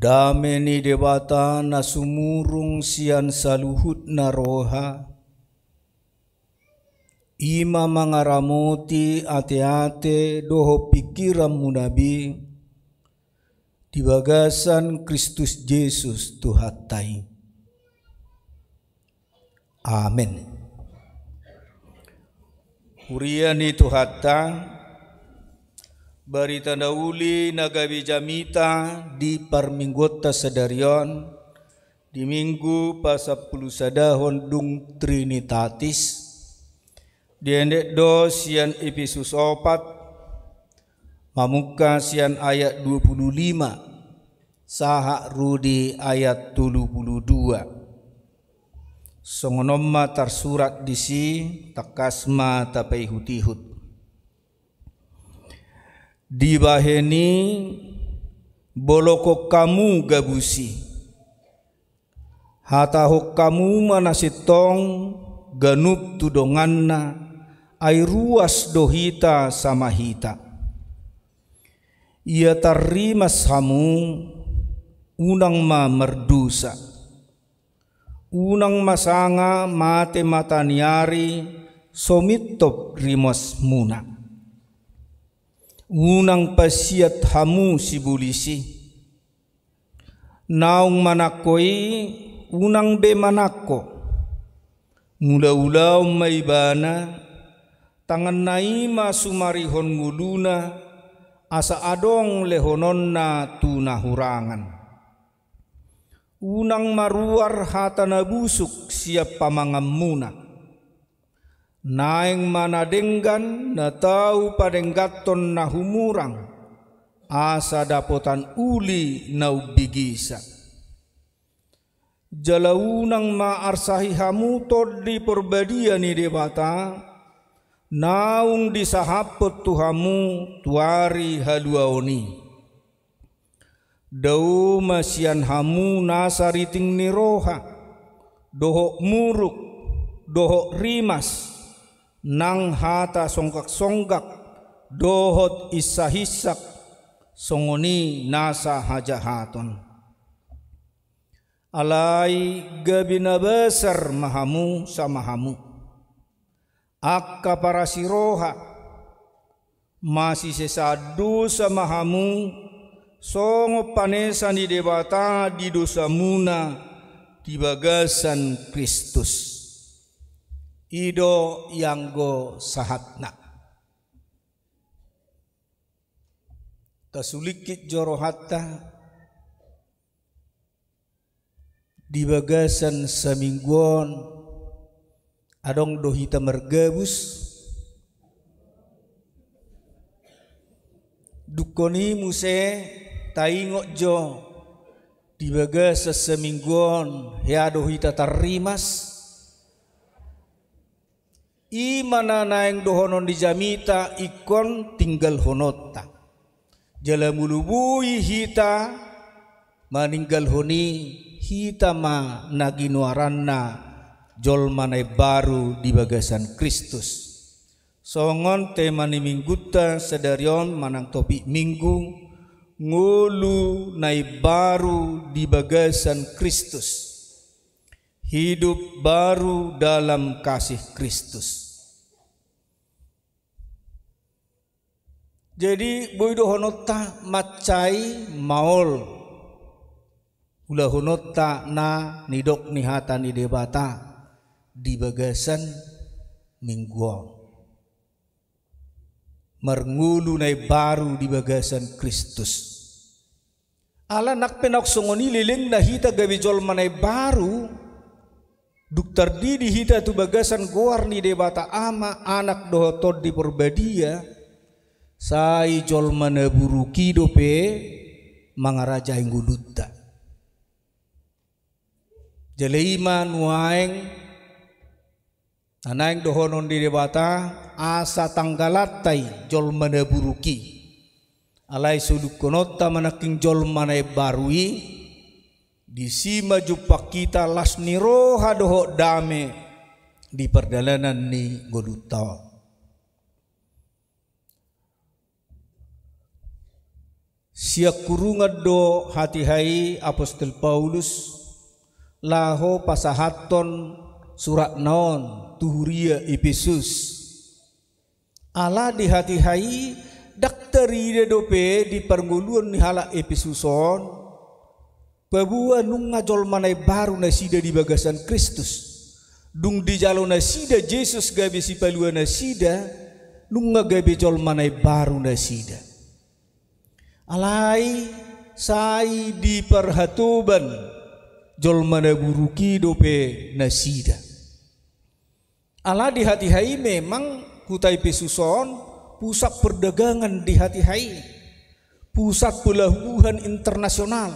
Dame ni Debata na sumurung sian saluhutna roha, i ma mangaramoti ateate dohot pingkiranmuna be di bagasan Kristus Jesus Tuhanta i. Amen. Huria ni Tuhanta, barita na uli na gabe jamita di parmingguonta sadari on, di Minggu pasampulusadahon dung Trinitatis, dienet do sian Epesus opat, mamungka sian ayat dua puluh lima sahat ro di ayat tolu puluh dua. Songon on ma tarsurat disi, tangkas ma tapaihutihut. Dibahen i, bolongkon hamu gabus i. Hatahon hamu ma na sintong ganup tu donganna, ai ruas do hita sama hita. Ia tarrimas hamu, unang ma mardosa. Unang ma sanga mate mata ni ari so mintop rimasmuna. Unang pasiat hamu sibolis i. Naung manangko i, unang be manangko. Mulaulaon ma ibana, tanganna i ma sumarihon ngoluna, asa adong lehononna tu na hurangan. Unang maruar hata na busuk sian pamanganmuna. Naeng ma na denggan na tau padengganhon na humurang, asa dapotan uli na umbegesa. Jala unang ma arsahi hamu Tondi Parbadia ni Debata, naung disahaphon tu hamu tu ari haluaon i. Dao ma sian hamu nasa riting ni roha, dohot muruk, dohot rimas, nang hata songgaksonggak, dohot insahinsak, songon i nasa hajahaton. Alai gabe na basar ma hamu sama hamu. Angka parasiroha, masisesaan dosa ma hamu, songon panesa ni Debata di dosamuna di bagasan Kristus. I do ianggo sahatna. Tasulingkit jo rohanta di bagasan saminggu on, adong do hita margabus. Dungkon i muse taingot jo di bagasan saminggu on, hea do hita tarrimas. I ma na naeng dohonon ni jamita ingkon tinggalhononta. Jala molo boi hita maninggalhon i, hita ma na ginoaranna jolma na imbaru di bagasan Kristus. Songon tema ni minggunta sadari on manang topik minggu, ngolu na imbaru di bagasan Kristus. Hidup baru dalam kasih Kristus. Jadi, boi dohononta mansai maol ulahononta na nidok ni hata ni Debata di bagasan minggu on. Marngolu na imbaru di bagasan Kristus. Ala nang pe naung songon i lelengna hita gabe jolma na imbaru, dung tardidi hita tu bagasan goar ni Debata Ama, Anak dohot Tondi Parbadia, sai jolma na buruk i dope mangarajai ngolunta. Jala i ma nuaeng na naeng dohonon ni Debata, asa tanggalanta i jolma na buruk i. Alai sudungkononta ma nangkin jolma na imbaru i, disi ma jumpang hita las ni roha dohot dame di pardalanan ni ngolunta on. Sian hurungan do hatiha i Apostel Paulus laho pasahathon suratna on tu huria Epesus. Ala di hatiha i ndang tarida dope di parngoluon ni halak Epesus on, paboa nunga jolma na imbaru nasida di bagasan Kristus. Dung dijalo nasida Jesus gabe sipalua nasida, nunga gabe jolma na imbaru nasida. Alai sai diparhatoban jolma na buruk i dope nasida. Ala di hatiha i memang huta Epesus on pusat perdagangan di hatiha i, pusat pelabuhan internasional.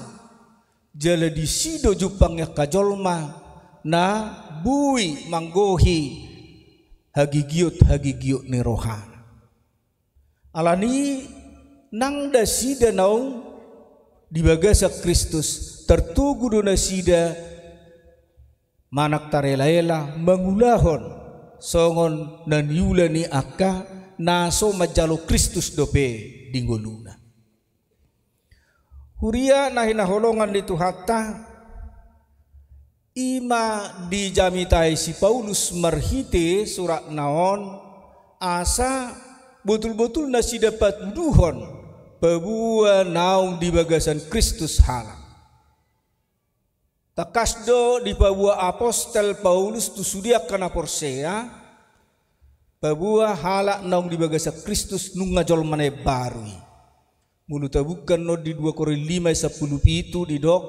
Jala disi do jumpang ni angka jolma na boi manggohi hagigiot-hagigiot ni rohana. Alani nang nasida naung di bagasan Kristus, tartogu do nasida manang tarela-ela mangulahon songon na niula ni angka na so manjalo Kristus dope di ngoluna. Huria na hinaholongan ni Tuhanta, i ma dijamitai si Paulus marhite suratna on, asa botul-botul nasida patuduhon paboa naung di bagasan Kristus halak. Tangkas do dipaboa Apostel Paulus tu sude angka na porsea, paboa halak naung di bagasan Kristus nunga jolma na imbaru i. Molo tabuka non di dua Korintus lima sampulu pitu didok,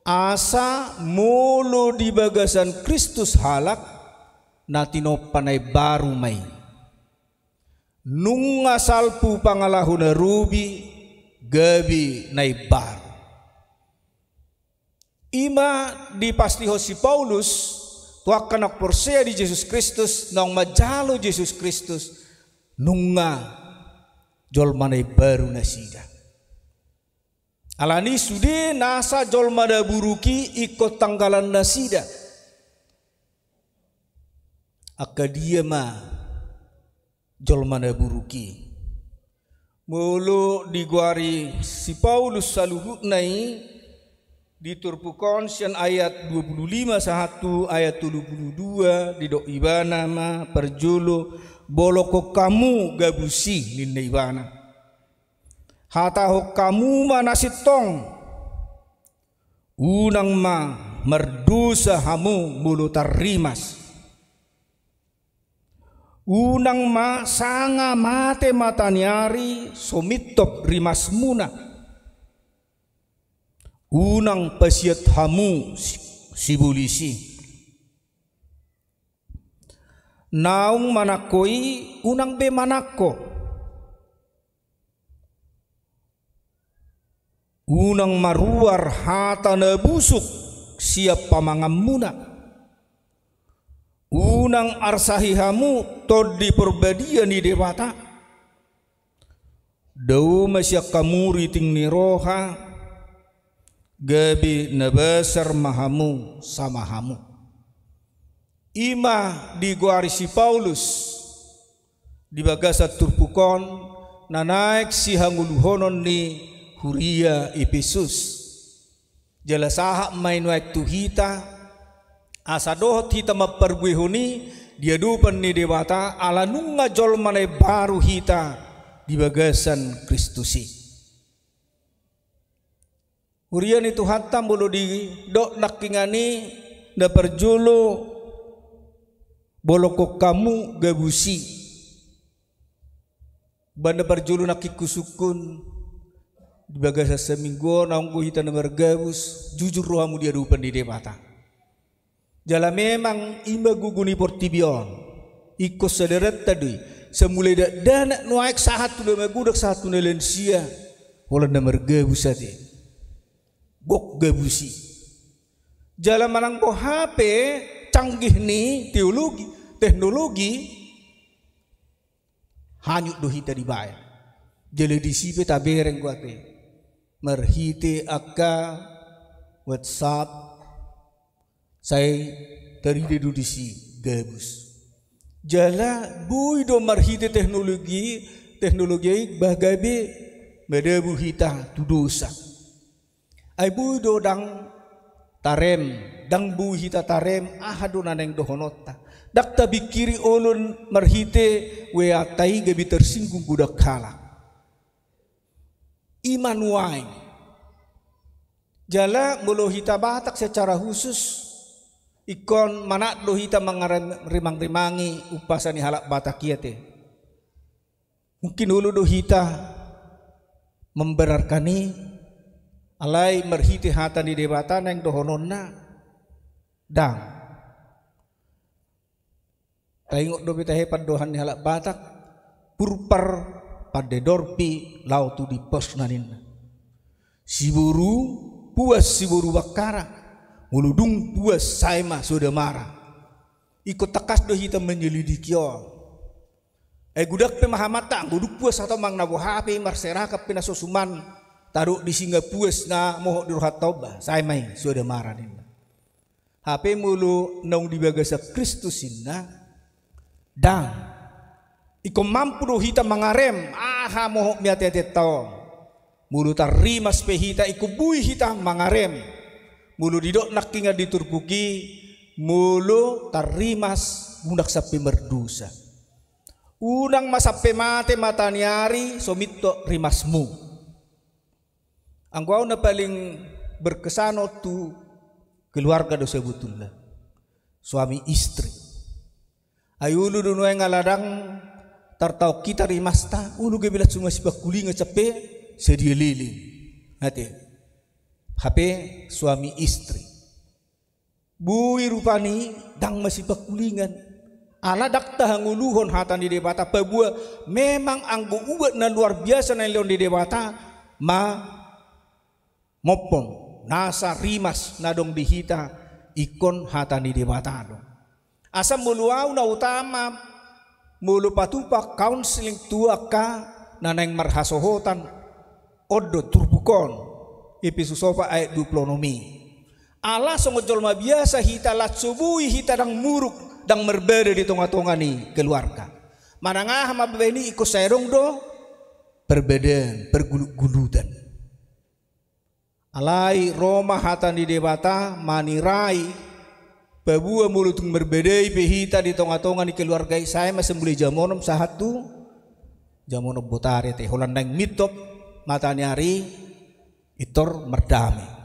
asa molo di bagasan Kristus halak, na tinompa na imbaru ma i. Nunga salpu pangalaho na robi, gabe na imbaru. I ma dipastihon si Paulus tu angka na porsea di Jesus Kristus, naung manjalo Jesus Kristus, nunga jolma na imbaru nasida. Alani sude nasa jolma na buruk i ingkon tanggalan nasida. Angka dia ma jolma na buruk i? Molo digoari si Paulus saluhutna i di turpuk on sian ayat dua pulu lima sahat tu ayat tolu pulu dua, didok ibana ma parjolo, bolokhon hamu gabus i, ninna ibana. Hatahon hamu ma na sintong. Unang ma mardosa hamu molo tarrimas. Unang ma sanga mate mataniari so mintop rimasmuna. Unang pasiat hamu si-, sibolis i. Naung manangko i, unang be manangko. Unang maruar hata na busuk sian pamanganmuna. Unang arsahi hamu Tondi Parbadia ni Debata. Dao ma sian hamu riting ni roha, gabe na basar ma hamu sama hamu. I ma digoari si Paulus di bagasan turpuk on na naeng sihangoluhonon ni huria Epesus. Jala sahat ma i nuaeng tu hita, asa dohot hita mamparbuehon i di adopan ni Debata, ala nunga jolma na imbaru hita di bagasan Kristus i. Huria ni Tuhanta, molo didok nangkiningan i, na parjolo bolokhon hamu gabus i. Baen na parjolo nangkin husungkun, di bagasan saminggu on anggo hita na margabus, jujur rohamu di adopan ni Debata. Jala memang i ma gogo ni portibi on. Ingkon sadaranta do i. Sai mulai dakdanak nuaeng sahat tu na magodang sahat tu na lansia. Holan na margabus ate. Gok gabus i. Jala manang boha pe canggih ni teologi, teknologi, hanyut do hita dibaen. Jala disi pe tabereng do ate. Marhite angka WhatsApp, sai tarida do disi gabus. Jala boi do marhite teknologi, teknologi i bah gabe madabu hita tu dosa. Ai boi do ndang tarem, ndang boi hita tarem aha do na naeng dohononta. Ndang tabingkiri olo marhite weanta i gabe tarsinggung godang halak. I ma nuaeng. Jala molo hita Batak secara khusus, ingkon manat do hita mangarim-, rimang-rimangi umpasa ni halak Batak i ate. Mungkin olo do hita membenarkan i, alai marhite hata ni Debata naeng dohononna, ndang. Taingot dope tahe pandohan ni halak Batak, purpar pande dorpi laho tu dimposna ninna. Siboru puas siboru bangkara, molo dung puas sai ma soda mara. Ingkon tangkas do hita menyelidiki on. Ai godang pe ma hamanta, anggo dung puas hatau manang na boha pe, marserakan pe na so suman, tadok di singa puas na mohop di rohanta on ba, sai ma i soda mara ninna. Hape molo naung di bagasan Kristus ninna, ndang. Ingkon mampu do hita mangarem aha mohop ni ate-atenta on. Molo tarrimas pe hita, ingkon boi hita mangarem. Molo didok nangkingan di turpuk i, molo tarrimas unang sampe mardosa. Unang ma sampe mate mataniari so mintor rimasmu. Anggo au na paling berkesan on tu keluarga do sebetulna. Suami istri. Ai olo do nuaeng ala ndang tartaon hita rimasta, olo gabe langsung masipangkulingan sampe sadia leleng. Ate. Hape suami istri. Boi rupani ndang masipangkulingan. Ala ndang tahangoluhon hata ni Debata, paboa memang anggo ubat na luar biasa na nilehon ni Debata ma mompon, nasa rimas na adong di hita ingkon hata ni Debata do. Asa molo au na utama, molo patupa kaunseling tu angka na naeng marhasohotan, on do turpuk on, Epesus opat ayat dua pulu onom i. Ala songon jolma biasa hita, laos so boi hita ndang muruk, ndang marbada di tonga-tonga ni keluarga. Manang aha ma baen i, ingkon sai adong do parbadaan, pargulut-gulutan. Alai ro ma hata ni Debata manirai, paboa molo tung marbadai pe hita di tonga-tonga ni keluarga i, sai ma sian mulai jam onom sahat tu jam onom botari ate, holan naeng mintor mataniari i, pintor mardame.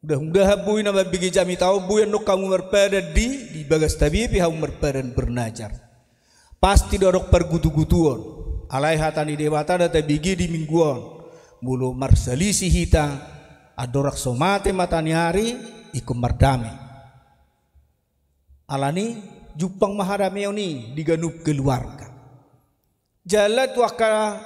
Mudah-mudahan boi na mambege jamita on, boi annon hamu marpadan di, di bagas tabege pe hamu marpadan bernazar. Pasti do adong pargutu-gutuon. Alai hata ni Debata na tabege di minggu on, molo marsalisi hita, andorang so mate mataniari, ingkon mardame. Alani jumpang ma hadameon i di ganup keluarga. Jala tu angka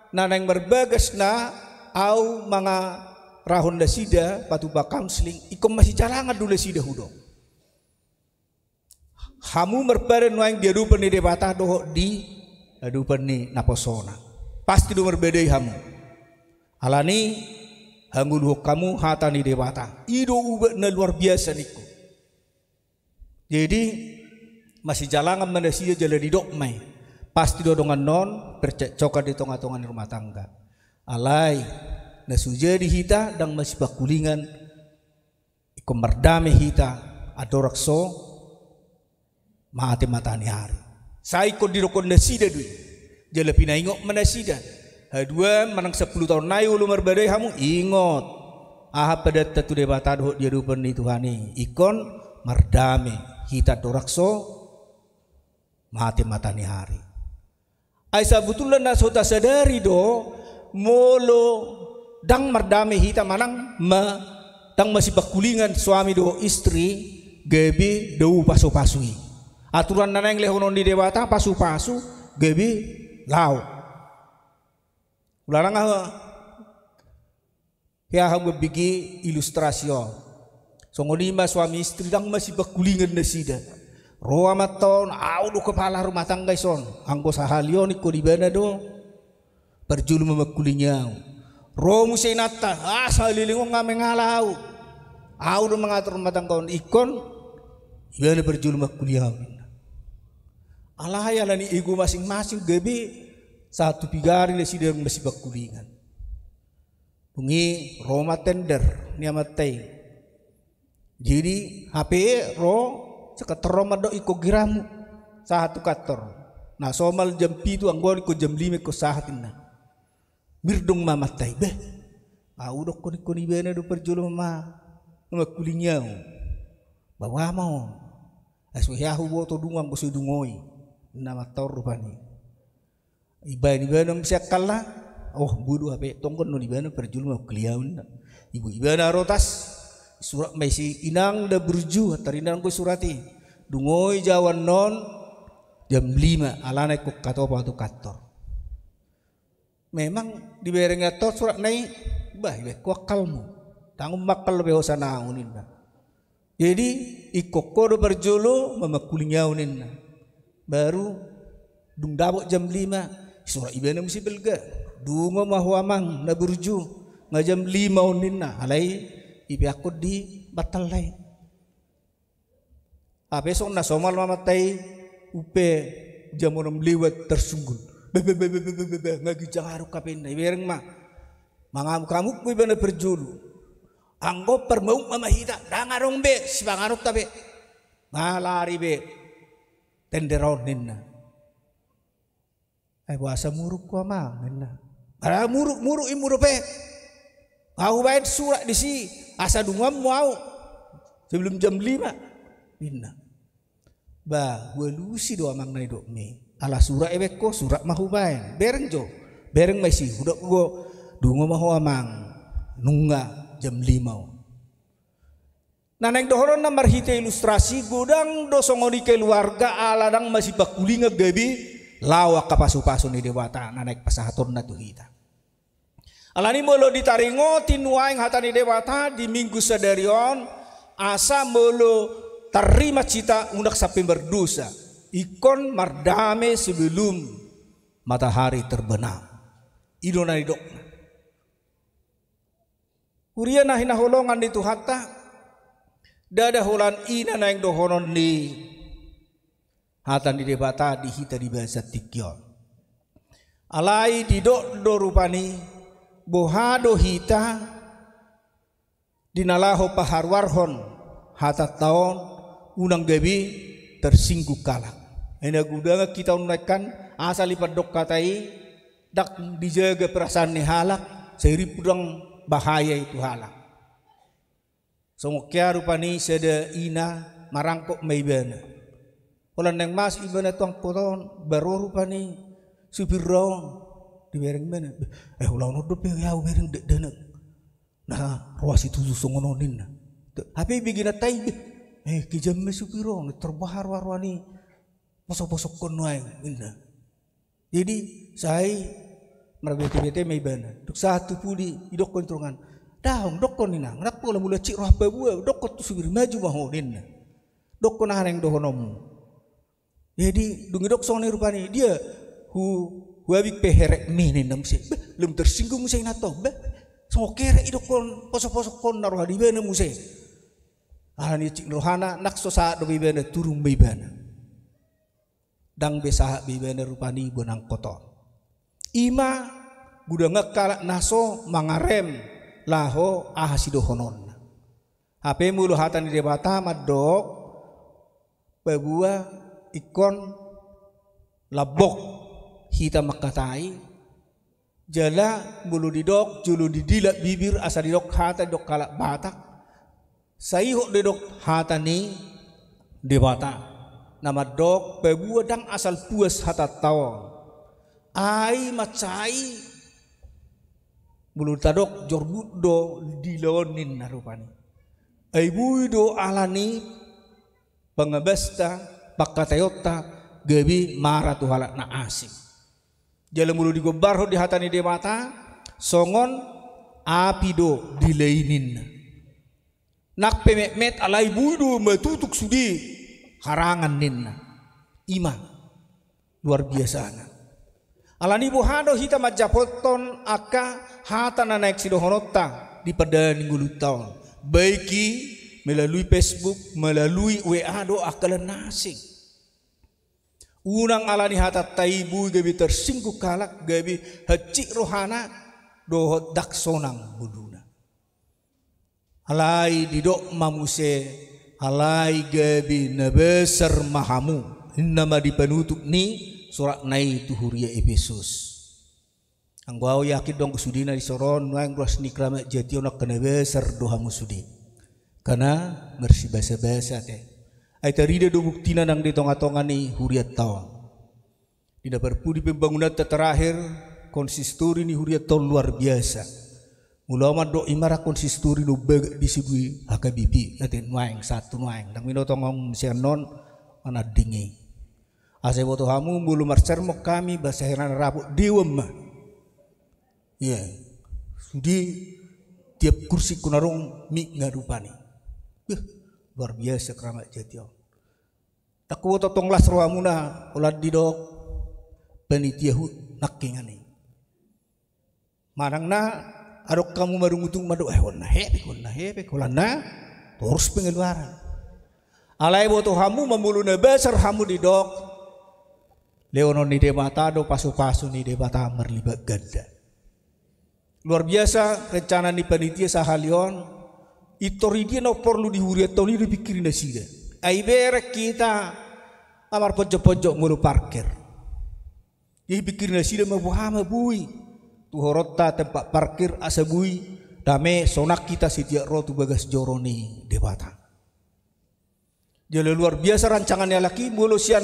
na naeng marbagas na au mangarahon nasida patupa kaunseling, ingkon masijalangan do nasida hudok. Hamu marpadan nuaeng di adopan ni Debata dohot di adopan ni naposona. Pasti do marbadai hamu. Alani hangoluhon hamu hata ni Debata. I do ubat na luar biasa ningku. Jadi masijalangan ma nasida jala didok ma i. Pasti do adong annon percekcokan di tonga-tonga ni rumah tangga. Alai na so jadi hita ndang masipangkulingan, ingkon mardame hita andorang so mate mataniari. Sai ingkon didokkon nasida do i. Jala pinaingot ma nasida. Haduan manang sampulu taon nai olo marbadai hamu, ingot. Aha padaanta tu Debata dohot di adopan ni Tuhan i, ingkon mardame hita andorang so mate mataniari. Ai sabutulna na so tasadari do, molo ndang mardame hita manang ma, ndang masipangkulingan suami dohot istri, gabe dao pasu-pasu i. Aturan na naeng lehonon ni Debata pasu-pasu, gabe lao. Ulalang aha. Hea hamu mambege ilustrasi on. Songon i ma suami istri ndang masipangkulingan nasida. Ro amanta on, au do kepala rumah tangga i son. Anggo sahali on ingkon ibana do parjolo mamangkulingi au. Ro muse inanta, ah, saleleng on nga mengala au. Au do mangatur rumah tangga on, ingkon ibana parjolo mangkulingi au. Alai alani ego masing-masing gabe Sahat tu piga ari nasida dung masipangkulingan. Dung i ro ma tender ni amanta i. Jadi hape ro sangkatong ro mandok ingkon gira hamu sahat tu kantor. Na somal jam pitu, anggo on ingkon jam lima ingkon sahat ninna. Mirdong ma amanta i, "Bah, ahu," dokkon, "ingkon ibana do parjolo ma mamangkulingi ahu. Baoa ma on. Ai so hea huboto dung anggo so dung oi," ninna amanta on rupani. Ibaen ibana muse angkalna, "Oh, bodo hape, tonggon non ibana parjolo mamangkulingi ahu," ninna. Iboan ibana arotas, surat ma isi, "Inang na burju," antar inna anggo surat i. "Dung oi jaoan non jam lima, alana ingkon hatopa ahu tu kantor." Memang dibereng i antong suratna i, "Bah, ibaen ho angkalmu. Ndang mangkal dope ho sian ahu," ninna. "Jadi ingkon ho do parjolo mamangkulingi ahu," ninna. Baru dung dapot jam lima, surat ibana muse balga, "Dungo ma ho amang na burju, nga jam lima on," ninna. Alai ipeakhon di bantalna i. Hape songon na somal ma amanta i, umpe jam onom lewat tarsunggul. "Bah, bah, bah, nga ginjang adong hape," ninna. Ibereng ma. Mangamuk-amuk ma ibana parjolo. "Anggo parmauk ma hita, ndang adong be sipanganonta be. Nga lari be tender on," ninna. "Ai boasa muruk ho amang?" ninna. "Bara muruk, muruk i muruk pe. Nga hubaen surat disi asa dungoanmu ahu sebelum jam lima," ninna. "Bah, hualusi do amang na nidokmi. Ala surat ibaen ho, surat ma hubaen. Bereng jo." Bereng ma isi, "Hudok do, dungo ma ho amang, nunga jam lima on." Na naeng dohononna marhite ilustrasi, godang do songon i keluarga ala ndang masipangkulingan gabe laho angka pasu-pasu ni Debata na naeng pasahatonna tu hita. Alani molo ditaringoti nuaeng hata ni Debata di Minggu sadari on, asa molo tarrimas hita unang sampe mardosa, ingkon mardame sebelum matahari terbenam. I do na nidokna. Huria na hinaholongan ni Tuhanta, ndada holan i na naeng dohonon ni hata ni Debata di hita di bagasan tingki on. Alai didok do rupani, boha do hita di na laho paharuarhon hatanta on, unang gabe tersinggung halak. Ai na godang hita on nuaeng kan, asal ipandok hata i, ndang dijaga perasaan ni halak, sai ribut, ndang bahaya i tu halak. Songon hea rupani sada ina marangkok ma ibana. Holan naeng masuk ibana tu angkot on, ba ro rupani supirna on. Dibereng ibana, "Eh, ulaon on dope ahu bereng dakdanak na roa situtu songon on," ninna. Hape ibege nanta i, "Beh, eh, kejam ma supir on, tor boha roa-roa ni poso-posokkon nuaeng," ninna. Jadi sai marbete-bete ma ibana. Dung sahat tu pudi, idokkon tu dongan, "Daong, dokkon," ninna, "ndang pola mula cik roha pabua, dokkon tu supir, maju ma ho," ninna. "Dokkon aha naeng dohononmu." Jadi dung idok songon i rupani, "Dia, hu, huabing pe herekmi," ninna muse. Bah, lam tersinggung muse inanta on, bah, songon herek idokkon poso-posokkon na roha di ibana muse. Alani cik rohana, ndang so sahat dope ibana, turun ma ibana. Ndang be sahat be ibana rupani boan angkot on. I ma godang angka halak na so mangarem laho aha sidohononna. Hape molo hata ni Debata mandok, paboa ingkon lambok hita mangkatai, jala molo didok, jolo didilap bibir asa didok hata, didok halak Batak, sai ihot didok hata ni Debata na mandok, paboa ndang asal puas hatanta on. Ai mansai molo tadok jorbut do dila on, ninna rupani. Ai boi do alani pangabasta, pangkataionta gabe mara tu halak na asing. Jala molo digombarhon di hata ni Debata, songon api do dila i, ninna. Nang pe metmet, alai boi do matutuk sude harangan, ninna. I ma luar biasana. Alani boha do hita manjapothon angka hata na naeng sidohononta di pardalanan ni ngolunta on, baik i melalui Facebook, melalui W A do angka na asing. Unang ala ni hatanta i boi gabe tersinggung halak, gabe hansit rohana, dohot ndang sonang ngoluna. Alai didok ma muse, alai gabe na basar ma hamu, ninna ma di panutup ni suratna i tu huria Epesus. Anggo ahu yakin do anggo sude na di son on, nuaeng ruas ni keramat jati on angka na basar do hamu sude. Angka na marsibasabasa ate. Ai tarida do buktina nang di tongatonga ni hurianta on. Di na parpudi pembangunanta terakhir, konsistori ni hurianta on luar biasa. Molo ahu mandok i ma ra konsistori na umbagak di sidui H K B P, ate nuaeng, sahat tu nuaeng. Ndang binoto ahu muse annon manandingi. Asa iboto hamu molo marsermon hami, bahasa hera na rapot dewan ma. Ia, sude tiap kursi ingkon adong mik-na rupani. Beh, luar biasa keramat jati on. Ndang huboto tong las rohamuna, holan didok panitia HUT nangkiningan i. Manang na adong hamu marungutungut mandok, eh, on na hepeng, on na hepeng, holan na torus pengeluaran. Alai boto hamu ma molo na basar hamu didok, lehonon ni Debata do pasupasu ni Debata marlipat ganda. Luar biasa rencana ni panitia sahali on, pintor i dia na porlu di hurianta on i do dipingkiri nasida. Ai bereng hita na marponjopponjop molo parkir. Dipingkiri nasida ma boha ma boi tu horonta tempat parkir asa boi dame sonang hita setiap ro tu bagas joro ni Debata. Jala luar biasa rancangan ni halak i, molo sian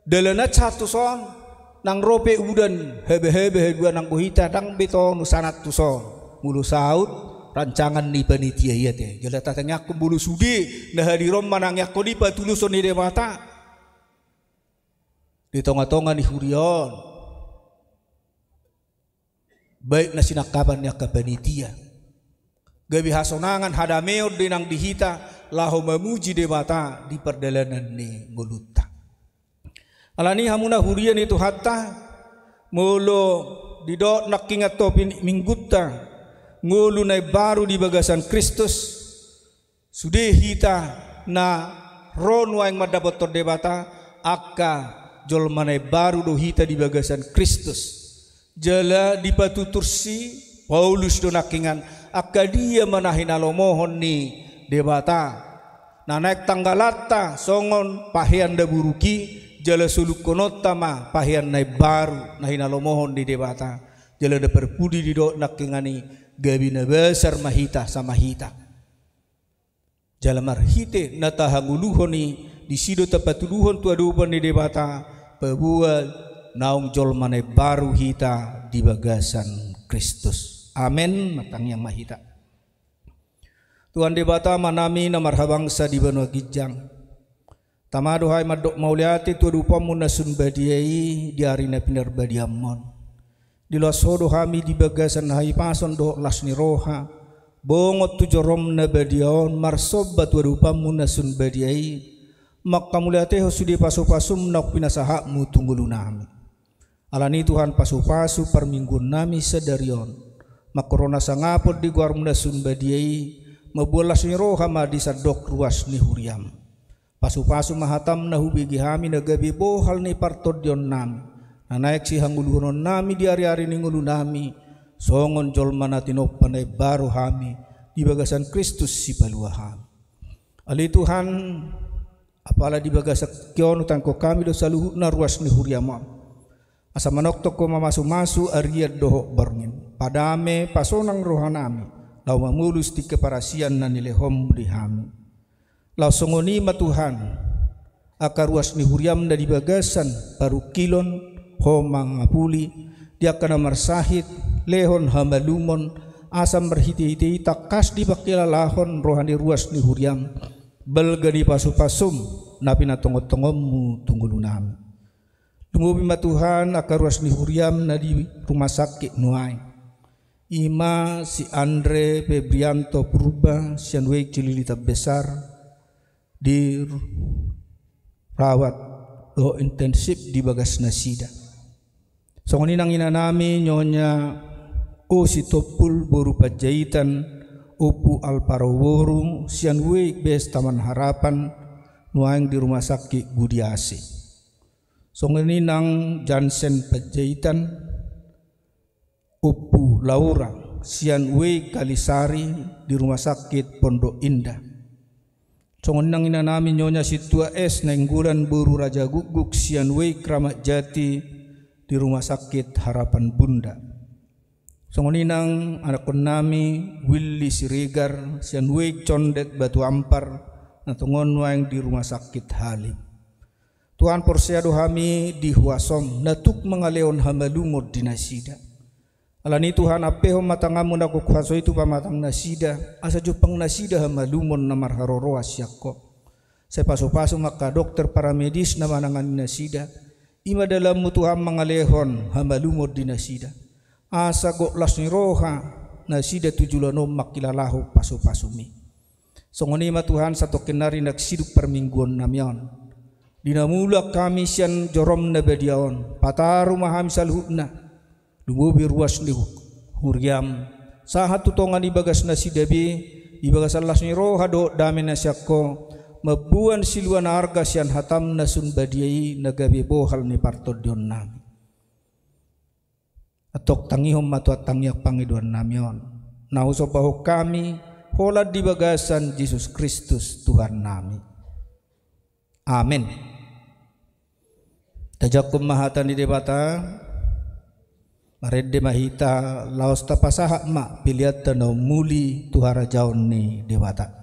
dalanan sahat tu son, nang ro pe udan habahaba haduan anggo hita ndang be tong nusanat tu son. Molo saut rancangan ni panitia i ate. Jala tatangiangkon molo sude na hadir on manangiangkon i patuluson ni Debata. Di tongatonga ni huria on. Baik na sinangkapan ni angka panitia. Gabe hasonangan hadameon do i nang di hita laho mamuji Debata di pardalanan ni ngolunta. Alani i hamu na huria ni Tuhanta, molo didok nangkiningan topi ni minggunta, ngolu na imbaru di bagasan Kristus, sude hita na ro nuaeng mandapothon Debata, angka jolma na imbaru do hita di bagasan Kristus. Jala dipatutur si Paulus do nangkiningan, angka dia ma na hinalomohon ni Debata. Na naeng tanggalanta songon pahean na buruk i, jala solukhononta ma pahean na imbaru na hinalomohon ni Debata. Jala na parpudi didok nangkiningan i, gabe na basar ma hita sama hita. Jala marhite na tahangoluhon i, disi do tapatuduhon tu adopan ni Debata, paboa naung jolma na imbaru hita di bagasan Kristus. Amen. Martangiang ma hita. Tuhan Debata Amanami na marhabangsa di banua ginjang. Tama do hami mandok mauliate tu adopanmu na sun badia i di ari na pinarbadianmon. Diloas ho do hami di bagasan hahipason dohot las ni roha, bongot tu jorom na badia on marsomba tu adopanmu na sun badia i, manghamauliatehon sude pasupasum naung pinasahatmu tu ngolunami. Alani Tuhan pasupasu parmingguonnami sadari on, mangkorhon hasangapon di goarmu na sun badia i, mamboan las ni roha ma di sandok ruas ni huriam. Pasupasu ma hatam na hubege hami na gabe bohal ni partondionnami, na naeng sihangoluhononnami di ariari ni ngolunami, songon jolma na tinompa na imbaru hami, di bagasan Kristus sipalua hami. Ale Tuhan, apala di bagasan tingki on hutangihon hami do saluhutna ruas ni huriam on. Asa manongtong ho mamasumasu arian dohot borngin. Padame pasonang rohanami, laho mamolus tingki parasian na nilehonmu di hami. Laos songon i ma Tuhan, angka ruas ni huriam na di bagasan parungkilon, ho mangapuli, di angka na marsahit, lehon hamalumon, asa marhitehite i tangkas dipangkilalahon roha ni ruas ni huriam, balga ni pasupasum, na pinatongontongonmu tu ngolunami. Lumobi ma Tuhan angka ruas ni huriam na di rumah sakit nuaeng. I ma si Andre Febrianto Purba, sian Wijk Cililitan Besar, dirawat dohot intensif di bagas nasida. Songon i nang inanami Nyonya O Sitompul boru Panjaitan, Ompu Alvaro boru, sian Wijk Bes Taman Harapan, nuaeng di rumah sakit Budiase. Songon i nang Jansen Panjaitan, Ompu Laura, sian W I Kalisari di Rumah Sakit Pondok Indah. Songon i nang inanami Nyonya Sintua S Nainggolan boru Raja Gukguk sian W I Kramat Jati di Rumah Sakit Harapan Bunda. Songon i nang anakkonnami Willy Siregar sian W I Condet Batu Ampar, na tongon nuaeng di Rumah Sakit Halim. Tuhan, porsea do hami di huasoM, na tuk mangalehon hamalumon di nasida. Alani i Tuhan, ampehon ma tanganMu na gok huaso i tu pamatang nasida, asa jumpang nasida hamalumon na marharoroan sian Ho. Sai pasupasu ma angka dokter paramedis na manangani nasida, i ma dalanMu Tuhan mangalehon hamalumon di nasida. Asa gok las ni roha nasida tu joloan on mangkilalahon pasupasuMi. Songon i ma Tuhan, satongkin nari nang sidung parmingguonnami on. Di na mulak hami sian joroM na badia on, pataru ma hami saluhutna, lumobi ruas ni huriaM, sahat tu tonga ni bagas nasida be, di bagasan las ni roha dohot dame na sian Ho, mamboan silua na arga sian hataM na sun badia i na gabe bohal ni partondionnami. Antong tangihon ma Tuhan tangiang pangidoannami on, na husombahon hami holan di bagasan Jesus Kristus Tuhannami. Amen. Tajangkon ma hata ni Debata, marende ma hita laos tapasahat ma peleanta na umuli tu harajaon ni Debata.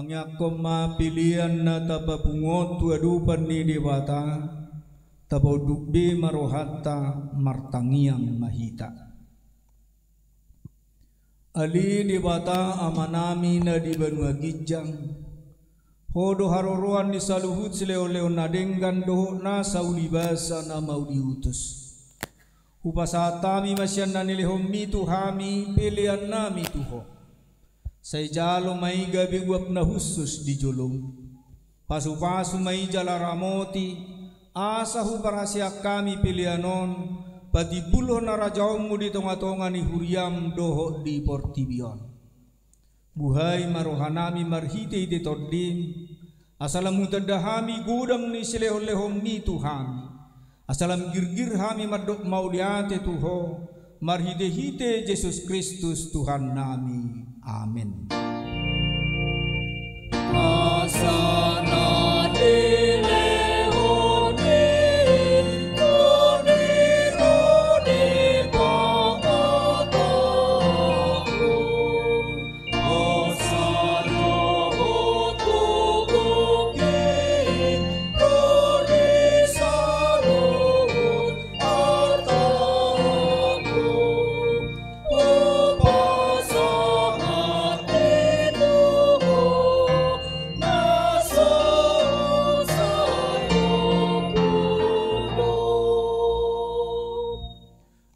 Tangiangkon ma pelean na tapapungu on tu adopan ni Debata, tapaunduk be ma rohanta, martangiang ma hita. Ale Debata Amanami na di banua ginjang, Ho do haroroan ni saluhut silehonlehon na denggan dohot na saulibasa na mau diutus. Hupasahat hami ma sian na nilehonMi tu hami peleannami tu Ho. Sai jalo ma i gabe uap na hushus di joloM. Pasupasu ma i jala ramoti, asa huparhaseang hami pelean on patimbulhon harajaonMu di tongatonga ni huriaM dohot di portibi on. Buhai ma rohanami marhitehite TondiM, asa lam hutanda hami godang ni silehonlehonMi tu hami. Asa lam girgir hami mandok mauliate tu Ho, marhitehite Jesus Kristus Tuhannami. Amen.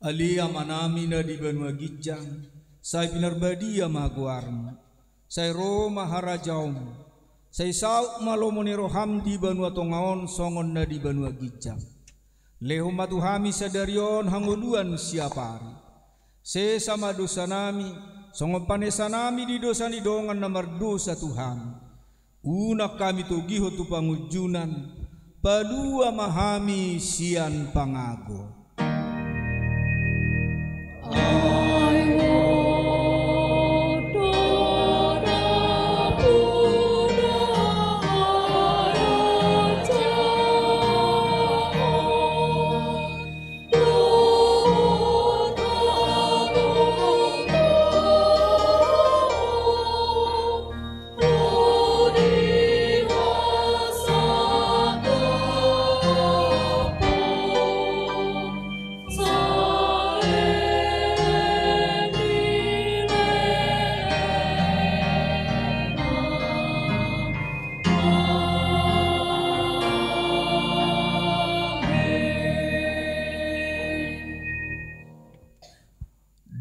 Ale Amanami na di banua ginjang, sai pinarbadia ma goarMu. Sai ro ma harajaonMu. Sai saut ma lomo ni rohaM di banua tonga on songon na di banua ginjang. Lehon ma tu hami sadari on hangoluan siapari. Sesa ma dosanami, songon panesanami di dosa ni dongan na mardosa tu hami. Unang hami togihon tu pangunjunan, palua ma hami sian pangago.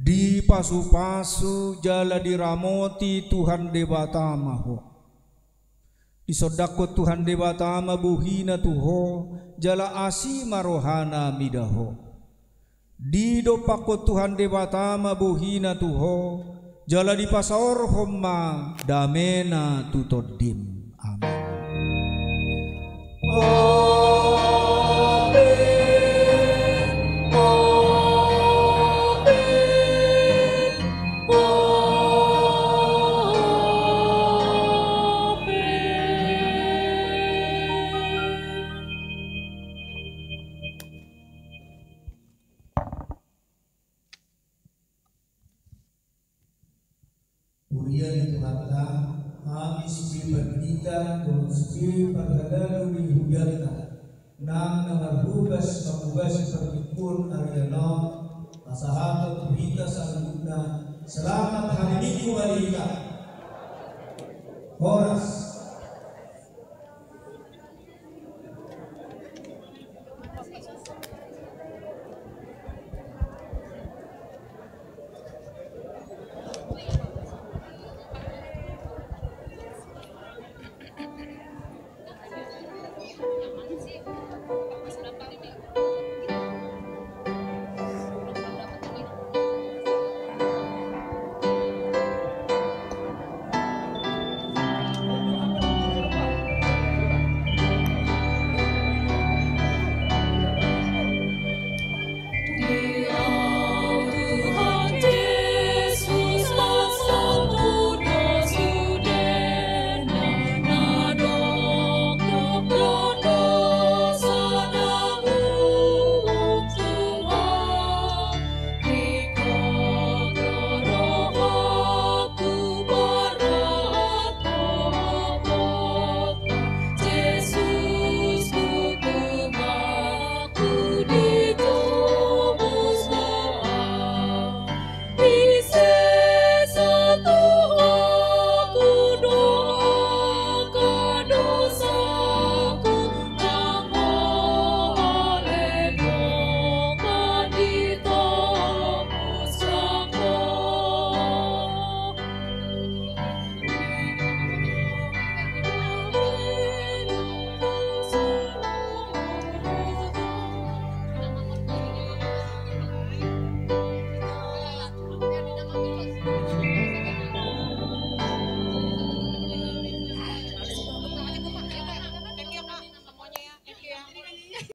Dipasupasu jala diramoti Tuhan Debata ma ho. Disondangkon Tuhan Debata ma bohina tu ho, jala asi ma rohana mida ho. Didompakkon Tuhan Debata ma bohina tu ho, jala dipasaorhon ma damena tu tondim. Amen. Huria ni Tuhanta, hami sude pandita dohot sude parhalado ni hurianta, nang na marhobas mangobasi parmingguon ari on, pasahathon tu hita saluhutna, selamat hari Minggu ma di hita. Horas.